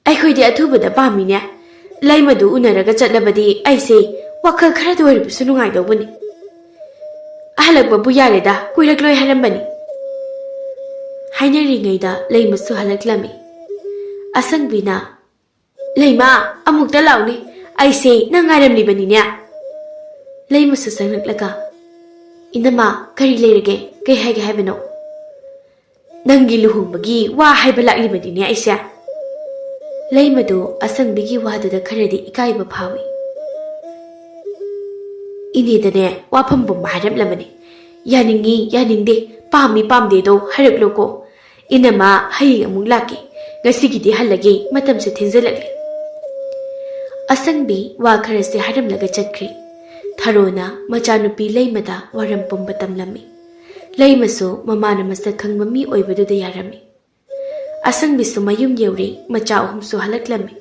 ꯑꯩꯈꯣꯏꯗꯤ ꯑꯊꯨꯕꯗ ꯄꯥꯝꯃꯤꯅꯦ꯫ ꯂꯩꯃꯗꯨ ꯎꯅꯔꯒ ꯆꯠꯂꯕꯗꯤ ꯑꯩꯁꯦ ꯋꯥꯈꯜ ꯈꯔꯗ ꯑꯣꯏꯔꯕꯁꯨ ꯅꯨꯡꯉꯥꯏꯗꯧꯕꯅꯤ꯫" "ꯍꯜꯂꯛꯄꯕꯨ ꯌꯥꯔꯦꯗ, ꯀꯨꯏꯔꯛꯂꯣꯏ ꯍꯥꯏꯔꯝꯕꯅꯤ꯫" ꯍꯥꯏꯅꯔꯤꯉꯩꯗ ꯂꯩꯃꯁꯨ ꯍꯜꯂꯛꯂꯝꯃꯤ꯫ ꯑꯁꯪꯕꯤꯅ, "ꯂꯩꯃ, ꯑꯃꯨꯛꯇ ꯂꯥꯛꯎꯅꯦ, ꯑꯩꯁꯦ ꯅꯪ ꯉꯥꯏꯔꯝꯂꯤꯕꯅꯤꯅꯦ꯫" ꯂꯩꯃꯁꯨ ꯆꯪꯂꯛꯂꯒ, "ꯏꯅꯝꯃ, ꯀꯔꯤ ꯂꯩꯔꯒꯦ? ꯀꯩ ꯍꯥꯏꯒꯦ ꯍꯥꯏꯕꯅꯣ?" "ꯅꯪꯒꯤ ꯂꯨꯍꯣꯡꯕꯒꯤ ꯋꯥ ꯍꯥꯏꯕ ꯂꯥꯛꯂꯤꯕꯅꯤꯅꯦ ꯑꯩꯁꯦ꯫" ꯂꯩꯃꯗꯨ ꯑꯁꯪꯕꯤꯒꯤ ꯋꯥꯗꯨꯗ ꯈꯔꯗꯤ ꯏꯀꯥꯏꯕ ꯐꯥꯎꯏ꯫ "ꯏꯅꯦꯗꯅꯦ ꯋꯥꯐꯝ ꯄꯨꯝꯕ ꯍꯥꯏꯔꯝꯂꯕꯅꯤ꯫ ꯌꯥꯅꯤꯡꯉꯤ ꯌꯥꯅꯤꯡꯗꯦ, ꯄꯥꯝꯃꯤ ꯄꯥꯝꯗꯦꯗꯣ ꯍꯥꯏꯔꯛꯂꯣꯀꯣ꯫ "ꯏꯅꯝꯃ, ꯍꯌꯦꯡ ꯑꯃꯨꯛ ꯂꯥꯛꯀꯦ꯫ ꯉꯁꯤꯒꯤꯗꯤ ꯍꯜꯂꯒꯦ, ꯃꯇꯝꯁꯨ ꯊꯦꯡꯖꯤꯜꯂꯛꯂꯦ꯫" ꯑꯁꯪꯕꯤ ꯋꯥ ꯈꯔꯁꯦ ꯍꯥꯏꯔꯝꯂꯒ ꯆꯠꯈ꯭ꯔꯦ꯫ ꯊꯔꯣꯅ ꯃꯆꯥꯅꯨꯄꯤ ꯂꯩꯃꯗ ꯋꯥꯔꯝ ꯄꯨꯝꯕ ꯇꯝꯂꯝꯃꯤ꯫ ꯂꯩꯃꯁꯨ ꯃꯃꯥꯅ ꯃꯁꯛ ꯈꯪꯕ ꯃꯤ ꯑꯣꯏꯕꯗꯨꯗ ꯌꯥꯔꯝꯃꯤ꯫ ꯑꯁꯪꯕꯤꯁꯨ ꯃꯌꯨꯝ ꯌꯧꯔꯦ, ꯃꯆꯥ ꯑꯍꯨꯝꯁꯨ ꯍꯜꯂꯛꯂꯝꯃꯤ꯫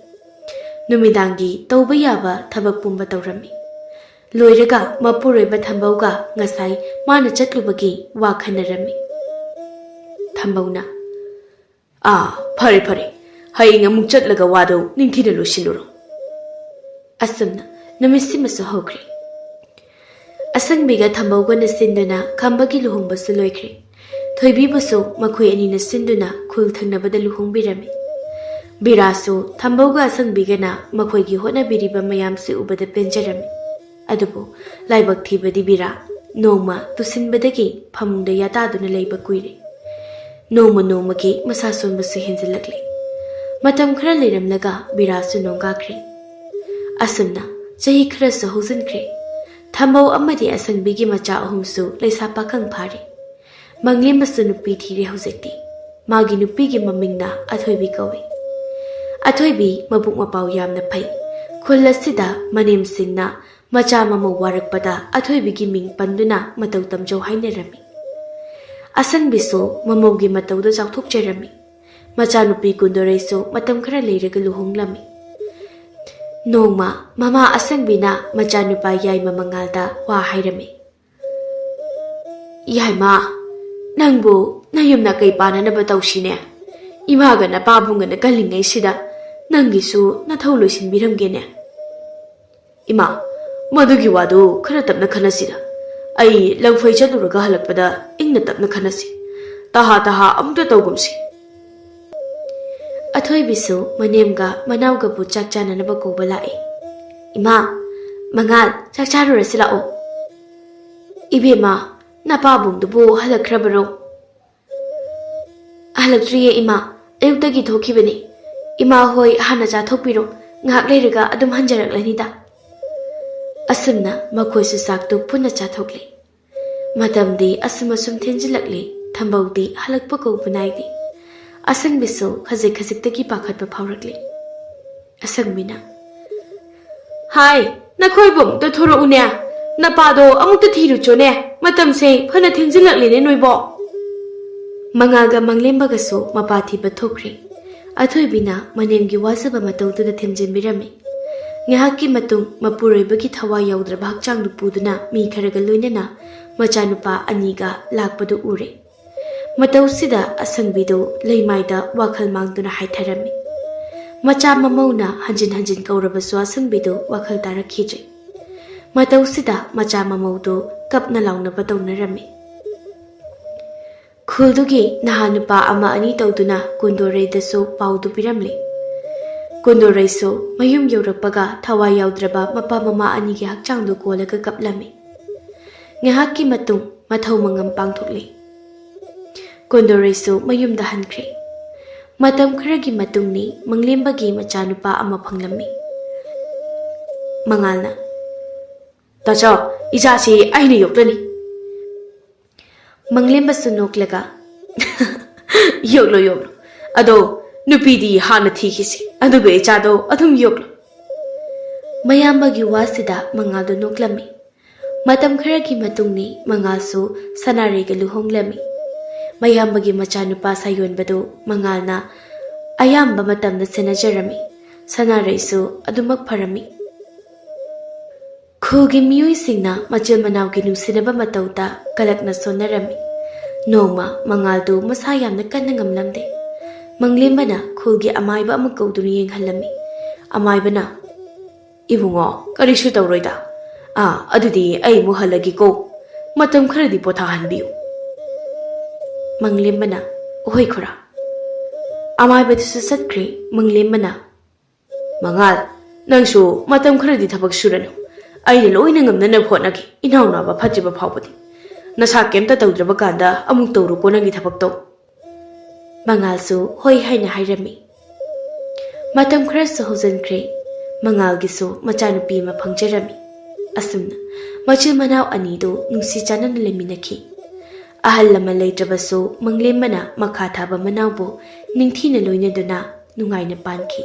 ꯅꯨꯃꯤꯗꯥꯡꯒꯤ ꯇꯧꯕ ꯌꯥꯕ ꯊꯕꯛ ꯄꯨꯝꯕ ꯇꯧꯔꯝꯃꯤ꯫ ꯂꯣꯏꯔꯒ ꯃꯄꯨꯔꯣꯏꯕ ꯊꯝꯕꯧꯒ ꯉꯁꯥꯏ ꯃꯥꯅ ꯆꯠꯂꯨꯕꯒꯤ ꯋꯥ ꯈꯟꯅꯔꯝꯃꯤ꯫ ꯊꯝꯕꯧꯅ, "ꯑꯥ, ꯐꯔꯦ ꯐꯔꯦ, ꯍꯌꯦꯡ ꯑꯃꯨꯛ ꯆꯠꯂꯒ ꯋꯥꯗꯣ ꯅꯤꯡꯊꯤꯅ ꯂꯣꯏꯁꯤꯜꯂꯨꯔꯣ꯫" ꯑꯁꯨꯝꯅ ꯅꯨꯃꯤꯠꯁꯤꯃꯁꯨ ꯍꯧꯈ꯭ꯔꯦ꯫ ꯑꯁꯪꯕꯤꯒ ꯊꯝꯕꯧꯒꯅ ꯁꯤꯟꯗꯨꯅ ꯈꯝꯕꯒꯤ ꯂꯨꯍꯣꯡꯕꯁꯨ ꯂꯣꯏꯈ꯭ꯔꯦ꯫ ꯊꯣꯏꯕꯤꯕꯨꯁꯨ ꯃꯈꯣꯏ ꯑꯅꯤꯅ ꯁꯤꯟꯗꯨꯅ ꯈꯨꯜ ꯊꯪꯅꯕꯗ ꯂꯨꯍꯣꯡꯕꯤꯔꯝꯃꯤ꯫ ꯕꯤꯔꯥꯁꯨ ꯊꯝꯕꯧꯒ ꯑꯁꯪꯕꯤꯒꯅ ꯃꯈꯣꯏꯒꯤ ꯍꯣꯠꯅꯕꯤꯔꯤꯕ ꯃꯌꯥꯝꯁꯤ ꯎꯕꯗ ꯄꯦꯟꯖꯔꯝꯃꯤ꯫ ꯑꯗꯨꯕꯨ ꯂꯥꯏꯕꯛ ꯊꯤꯕꯗꯤ ꯕꯤꯔꯥ ꯅꯣꯡꯃ ꯇꯨꯁꯤꯟꯕꯗꯒꯤ ꯐꯃꯨꯡꯗ ꯌꯥꯇꯥꯗꯨꯅ ꯂꯩꯕ ꯀꯨꯏꯔꯦ꯫ ꯅꯣꯡꯃ ꯅꯣꯡꯃꯒꯤ ꯃꯁꯥ ꯁꯣꯟꯕꯁꯨ ꯍꯦꯟꯖꯤꯜꯂꯛꯂꯦ꯫ ꯃꯇꯝ ꯈꯔ ꯂꯩꯔꯝꯂꯒ ꯕꯤꯔꯥꯁꯨ ꯅꯣꯡꯒꯥꯈ꯭ꯔꯦ꯫ ꯑꯁꯨꯝꯅ ꯆꯍꯤ ꯈꯔꯁꯨ ꯍꯧꯖꯤꯟꯈ꯭ꯔꯦ꯫ ꯊꯝꯕꯧ ꯑꯃꯗꯤ ꯑꯁꯪꯕꯤꯒꯤ ꯃꯆꯥ ꯑꯍꯨꯝꯁꯨ ꯂꯩꯁꯥ ꯄꯥꯈꯪ ꯐꯥꯔꯦ꯫ ꯃꯪꯂꯦꯝꯕꯁꯨ ꯅꯨꯄꯤ ꯊꯤꯔꯦ ꯍꯧꯖꯤꯛꯇꯤ꯫ ꯃꯥꯒꯤ ꯅꯨꯄꯤꯒꯤ ꯃꯃꯤꯡꯅ ꯑꯊꯣꯏꯕꯤ ꯀꯧꯏ꯫ ꯑꯊꯣꯏꯕꯤ ꯃꯕꯨꯛ ꯃꯄꯥꯎ ꯌꯥꯝꯅ ꯐꯩ꯫ ꯈꯨꯜ ꯑꯁꯤꯗ ꯃꯅꯦꯝꯁꯤꯡꯅ ꯃꯆꯥ ꯃꯃꯧ ꯋꯥꯔꯛꯄꯗ ꯑꯊꯣꯏꯕꯤꯒꯤ ꯃꯤꯡ ꯄꯟꯗꯨꯅ ꯃꯇꯧ ꯇꯝꯖꯧ ꯍꯥꯏꯅꯔꯝꯃꯤ꯫ ꯑꯁꯪꯕꯤꯁꯨ ꯃꯃꯧꯒꯤ ꯃꯇꯧꯗ ꯆꯥꯎꯊꯣꯛꯆꯔꯝꯃꯤ꯫ ꯃꯆꯥꯅꯨꯄꯤ ꯀꯨꯟꯗꯣꯔꯩꯁꯨ ꯃꯇꯝ ꯈꯔ ꯂꯩꯔꯒ ꯂꯨꯍꯣꯡꯂꯝꯃꯤ꯫ ꯅꯣꯡꯃ ꯃꯃꯥ ꯑꯁꯪꯕꯤꯅ ꯃꯆꯥꯅꯨꯄꯥ ꯌꯥꯏꯃ ꯃꯉꯥꯜꯗ ꯋꯥ ꯍꯥꯏꯔꯝꯃꯤ꯫ "ꯌꯥꯏꯃ, ꯅꯪꯕꯨ ꯅꯌꯨꯝ ꯅꯀꯩ ꯄꯥꯟꯅꯅꯕ ꯇꯧꯁꯤꯅꯦ꯫ ꯏꯃꯥꯒ ꯅꯄꯥꯕꯨꯡꯒꯅ ꯀꯜꯂꯤꯉꯩꯁꯤꯗ ꯅꯪꯒꯤꯁꯨ ꯅꯊꯧ ꯂꯣꯏꯁꯤꯟꯕꯤꯔꯝꯒꯦꯅꯦ꯫" "ꯏꯃꯥ, ꯃꯗꯨꯒꯤ ꯋꯥꯗꯨ ꯈꯔ ꯇꯞꯅ ꯈꯟꯅꯁꯤꯗ꯫ ꯑꯩ ꯂꯪꯐꯩ ꯆꯠꯂꯨꯔꯒ ꯍꯜꯂꯛꯄꯗ ꯏꯪꯅ ꯇꯞꯅ ꯈꯟꯅꯁꯤ꯫ ꯇꯍꯥ ꯇꯍꯥ ꯑꯃꯨꯛꯇ ꯇꯧꯒꯨꯝꯁꯤ꯫" ꯑꯊꯣꯏꯕꯤꯁꯨ ꯃꯅꯦꯝꯒ ꯃꯅꯥꯎꯒꯕꯨ ꯆꯥꯛ ꯆꯥꯅꯅꯕ ꯀꯧꯕ ꯂꯥꯛꯏ꯫ "ꯏꯃꯥ, ꯃꯉꯥꯜ, ꯆꯥꯛ ꯆꯥꯔꯨꯔꯁꯤ ꯂꯥꯛꯑꯣ꯫" "ꯏꯕꯦꯝꯃ, ꯅꯄꯥꯕꯨꯡꯗꯨꯕꯨ ꯍꯜꯂꯛꯈ꯭ꯔꯕꯔꯣ?" "ꯍꯜꯂꯛꯇ꯭ꯔꯤꯌꯦ ꯏꯃꯥ, ꯑꯌꯨꯛꯇꯒꯤ ꯊꯣꯛꯈꯤꯕꯅꯤ꯫ ꯏꯃꯥ ꯍꯣꯏ ꯍꯥꯟꯅ ꯆꯥꯊꯣꯛꯄꯤꯔꯣ, ꯉꯥꯏꯍꯥꯛ ꯂꯩꯔꯒ ꯑꯗꯨꯝ ꯍꯟꯖꯔꯛꯂꯅꯤꯗ꯫" ꯑꯁꯨꯝꯅ ꯃꯈꯣꯏꯁꯨ ꯆꯥꯛꯇꯨ ꯄꯨꯟꯅ ꯆꯥꯊꯣꯛꯂꯦ꯫ ꯃꯇꯝꯗꯤ ꯑꯁꯨꯝ ꯑꯁꯨꯝ ꯊꯦꯡꯖꯤꯜꯂꯛꯂꯦ, ꯊꯝꯕꯧꯗꯤ ꯍꯜꯂꯛꯄ ꯀꯧꯕ ꯅꯥꯏꯗꯦ꯫ ꯑꯁꯪꯕꯤꯁꯨ ꯈꯖꯤꯛ ꯈꯖꯤꯛꯇꯒꯤ ꯄꯥꯈꯠꯄ ꯐꯥꯎꯔꯛꯂꯤ꯫ ꯑꯁꯪꯕꯤꯅ, "ꯍꯥꯏ, ꯅꯈꯣꯏꯕꯨ ꯑꯃꯨꯛꯇ ꯊꯣꯔꯛꯎꯅꯦ, ꯅꯄꯥꯗꯣ ꯑꯃꯨꯛꯇ ꯊꯤꯔꯨꯆꯣꯅꯦ, ꯃꯇꯝꯁꯦ ꯐꯅ ꯊꯦꯡꯖꯤꯜꯂꯛꯂꯦꯅꯦ ꯅꯣꯏꯕꯣ꯫" ꯃꯉꯥꯜꯒ ꯃꯪꯂꯦꯝꯕꯒꯁꯨ ꯃꯄꯥ ꯊꯤꯕ ꯊꯣꯛꯈ꯭ꯔꯦ꯫ ꯑꯊꯣꯏꯕꯤꯅ ꯃꯅꯦꯝꯒꯤ ꯋꯥꯖꯕ ꯃꯇꯧꯗꯨꯗ ꯊꯦꯝꯖꯤꯟꯕꯤꯔꯝꯃꯤ꯫ ꯉꯥꯏꯍꯥꯛꯀꯤ ꯃꯇꯨꯡ ꯃꯄꯨꯔꯣꯏꯕꯒꯤ ꯊꯋꯥꯏ ꯌꯥꯎꯗ꯭ꯔꯕ ꯍꯛꯆꯥꯡꯗꯨ ꯄꯨꯗꯨꯅ ꯃꯤ ꯈꯔꯒ ꯂꯣꯏꯅꯅ ꯃꯆꯥꯅꯨꯄꯥ ꯑꯅꯤꯒ ꯂꯥꯛꯄꯗꯨ ꯎꯔꯦ꯫ ꯃꯇꯧꯁꯤꯗ ꯑꯁꯪꯕꯤꯗꯨ ꯂꯩꯃꯥꯏꯗ ꯋꯥꯈꯜ ꯃꯥꯡꯗꯨꯅ ꯍꯥꯏꯊꯔꯝꯃꯤ꯫ ꯃꯆꯥ ꯃꯃꯧꯅ ꯍꯟꯖꯤꯟ ꯍꯟꯖꯤꯟ ꯀꯧꯔꯕꯁꯨ ꯑꯁꯪꯕꯤꯗꯨ ꯋꯥꯈꯜ ꯇꯥꯔꯛꯈꯤꯗ꯭ꯔꯦ꯫ ꯃꯇꯧꯁꯤꯗ ꯃꯆꯥ ꯃꯃꯧꯗꯨ ꯀꯞꯅ ꯂꯥꯎꯅꯕ ꯇꯧꯅꯔꯝꯃꯤ꯫ ꯈꯨꯜꯗꯨꯒꯤ ꯅꯍꯥ ꯅꯨꯄꯥ ꯑꯃ ꯑꯅꯤ ꯇꯧꯗꯨꯅ ꯀꯨꯟꯗꯣꯔꯩꯗꯁꯨ ꯄꯥꯎꯗꯨ ꯄꯤꯔꯝꯂꯦ꯫ ꯀꯨꯟꯗꯣꯔꯩꯁꯨ ꯃꯌꯨꯝ ꯌꯧꯔꯛꯄꯒ ꯊꯋꯥꯏ ꯌꯥꯎꯗ꯭ꯔꯕ ꯃꯄꯥ ꯃꯃꯥ ꯑꯅꯤꯒꯤ ꯍꯛꯆꯥꯡꯗꯨ ꯀꯣꯜꯂꯒ ꯀꯞꯂꯝꯃꯤ꯫ ꯉꯥꯏꯍꯥꯛꯀꯤ ꯃꯇꯨꯡ ꯃꯊꯧ ꯃꯉꯝ ꯄꯥꯡꯊꯣꯛꯂꯦ꯫ ꯀꯣꯟꯗꯣꯔꯩꯁꯨ ꯃꯌꯨꯝꯗ ꯍꯟꯈ꯭ꯔꯦ꯫ ꯃꯇꯝ ꯈꯔꯒꯤ ꯃꯇꯨꯡꯅꯤ ꯃꯪꯂꯦꯝꯕꯒꯤ ꯃꯆꯥꯅꯨꯄꯥ ꯑꯃ ꯐꯪꯂꯝꯃꯤ꯫ ꯃꯉꯥꯜꯅ, "ꯇꯥꯆꯧ, ꯏꯆꯥꯁꯤ ꯑꯩꯅ ꯌꯣꯛꯂꯅꯤ꯫" ꯃꯪꯂꯦꯝꯕꯁꯨ ꯅꯣꯛꯂꯒ, "ꯌꯣꯛꯂꯣ, ꯌꯣꯛꯂꯣ꯫ ꯑꯗꯣ ꯅꯨꯄꯤꯗꯤ ꯍꯥꯟꯅ ꯊꯤꯈꯤꯁꯤ, ꯑꯗꯨꯒ ꯏꯆꯥꯗꯣ ꯑꯗꯨꯝ ꯌꯣꯛꯂꯣ꯫" ꯃꯌꯥꯝꯕꯒꯤ ꯋꯥꯁꯤꯗ ꯃꯉꯥꯜꯗꯣ ꯅꯣꯛꯂꯝꯃꯤ꯫ ꯃꯇꯝ ꯈꯔꯒꯤ ꯃꯇꯨꯡꯅꯤ ꯃꯉꯥꯜꯁꯨ ꯁꯅꯥꯔꯩꯒ ꯂꯨꯍꯣꯡꯂꯝꯃꯤ꯫ ꯃꯌꯥꯝꯕꯒꯤ ꯃꯆꯥꯅꯨꯄꯥ ꯁꯥꯌꯣꯟꯕꯗꯨ ꯃꯉꯥꯜꯅ ꯑꯌꯥꯝꯕ ꯃꯇꯝꯗ ꯁꯦꯟꯅꯖꯔꯝꯃꯤ꯫ ꯁꯅꯥꯔꯩꯁꯨ ꯑꯗꯨꯃꯛ ꯐꯔꯝꯃꯤ꯫ ꯈꯨꯜꯒꯤ ꯃꯤꯑꯣꯏꯁꯤꯡꯅ ꯃꯆꯤꯟ ꯃꯅꯥꯎꯒꯤ ꯅꯨꯡꯁꯤꯅꯕ ꯃꯇꯧꯗ ꯀꯂꯛꯅ ꯁꯣꯟꯅꯔꯝꯃꯤ꯫ ꯅꯣꯡꯃ ꯃꯉꯥꯜꯗꯨ ꯃꯁꯥ ꯌꯥꯝꯅ ꯀꯟꯅ ꯉꯝꯂꯝꯗꯦ꯫ ꯃꯪꯂꯦꯝꯕꯅ ꯈꯨꯜꯒꯤ ꯑꯃꯥꯏꯕ ꯑꯃ ꯀꯧꯗꯨꯅ ꯌꯦꯡꯍꯜꯂꯝꯃꯤ꯫ ꯑꯃꯥꯏꯕꯅ, "ꯏꯕꯨꯡꯉꯣ, ꯀꯔꯤꯁꯨ ꯇꯧꯔꯣꯏꯗ꯫ ꯑꯥ, ꯑꯗꯨꯗꯤ ꯑꯩ ꯑꯃꯨꯛ ꯍꯜꯂꯒꯦꯀꯣ꯫ ꯃꯇꯝ ꯈꯔꯗꯤ ꯄꯣꯊꯥꯍꯟꯕꯤꯌꯨ꯫" ꯃꯪꯂꯦꯝꯕꯅ, "ꯍꯣꯏ ꯈꯨꯔꯥ꯫" ꯑꯃꯥꯏꯕꯗꯨꯁꯨ ꯆꯠꯈ꯭ꯔꯦ꯫ ꯃꯪꯂꯦꯝꯕꯅ, "ꯃꯉꯥꯜ, ꯅꯪꯁꯨ ꯃꯇꯝ ꯈꯔꯗꯤ ꯊꯕꯛ ꯁꯨꯔꯅꯨ꯫ ꯑꯩꯅ ꯂꯣꯏꯅ ꯉꯝꯅꯅꯕ ꯍꯣꯠꯅꯒꯦ, ꯏꯅꯥꯎꯅꯨꯄꯥ ꯐꯠꯇ꯭ꯔꯤꯕ ꯐꯥꯎꯕꯗꯤ꯫ ꯅꯁꯥ ꯀꯩꯝꯇ ꯇꯧꯗ꯭ꯔꯕ ꯀꯥꯟꯗ ꯑꯃꯨꯛ ꯇꯧꯔꯨꯀꯣ ꯅꯪꯒꯤ ꯊꯕꯛꯇꯣ꯫" ꯃꯉꯥꯜꯁꯨ ꯍꯣꯏ ꯍꯥꯏꯅ ꯍꯥꯏꯔꯝꯃꯤ꯫ ꯃꯇꯝ ꯈꯔꯁꯨ ꯍꯧꯖꯤꯟꯈ꯭ꯔꯦ꯫ ꯃꯉꯥꯜꯒꯤꯁꯨ ꯃꯆꯥꯅꯨꯄꯤ ꯑꯃ ꯐꯪꯖꯔꯝꯃꯤ꯫ ꯑꯁꯨꯝꯅ ꯃꯆꯤꯟ ꯃꯅꯥꯎ ꯑꯅꯤꯗꯨ ꯅꯨꯡꯁꯤ ꯆꯥꯟꯅꯅ ꯂꯩꯃꯤꯟꯅꯈꯤ꯫ ꯑꯍꯜ ꯂꯃꯟ ꯂꯩꯇ꯭ꯔꯕꯁꯨ ꯃꯪꯂꯦꯝꯕꯅ ꯃꯈꯥ ꯊꯥꯕ ꯃꯅꯥꯎꯕꯨ ꯅꯤꯡꯊꯤꯅ ꯂꯣꯏꯅꯗꯨꯅ ꯅꯨꯡꯉꯥꯏꯅ ꯄꯥꯟꯈꯤ꯫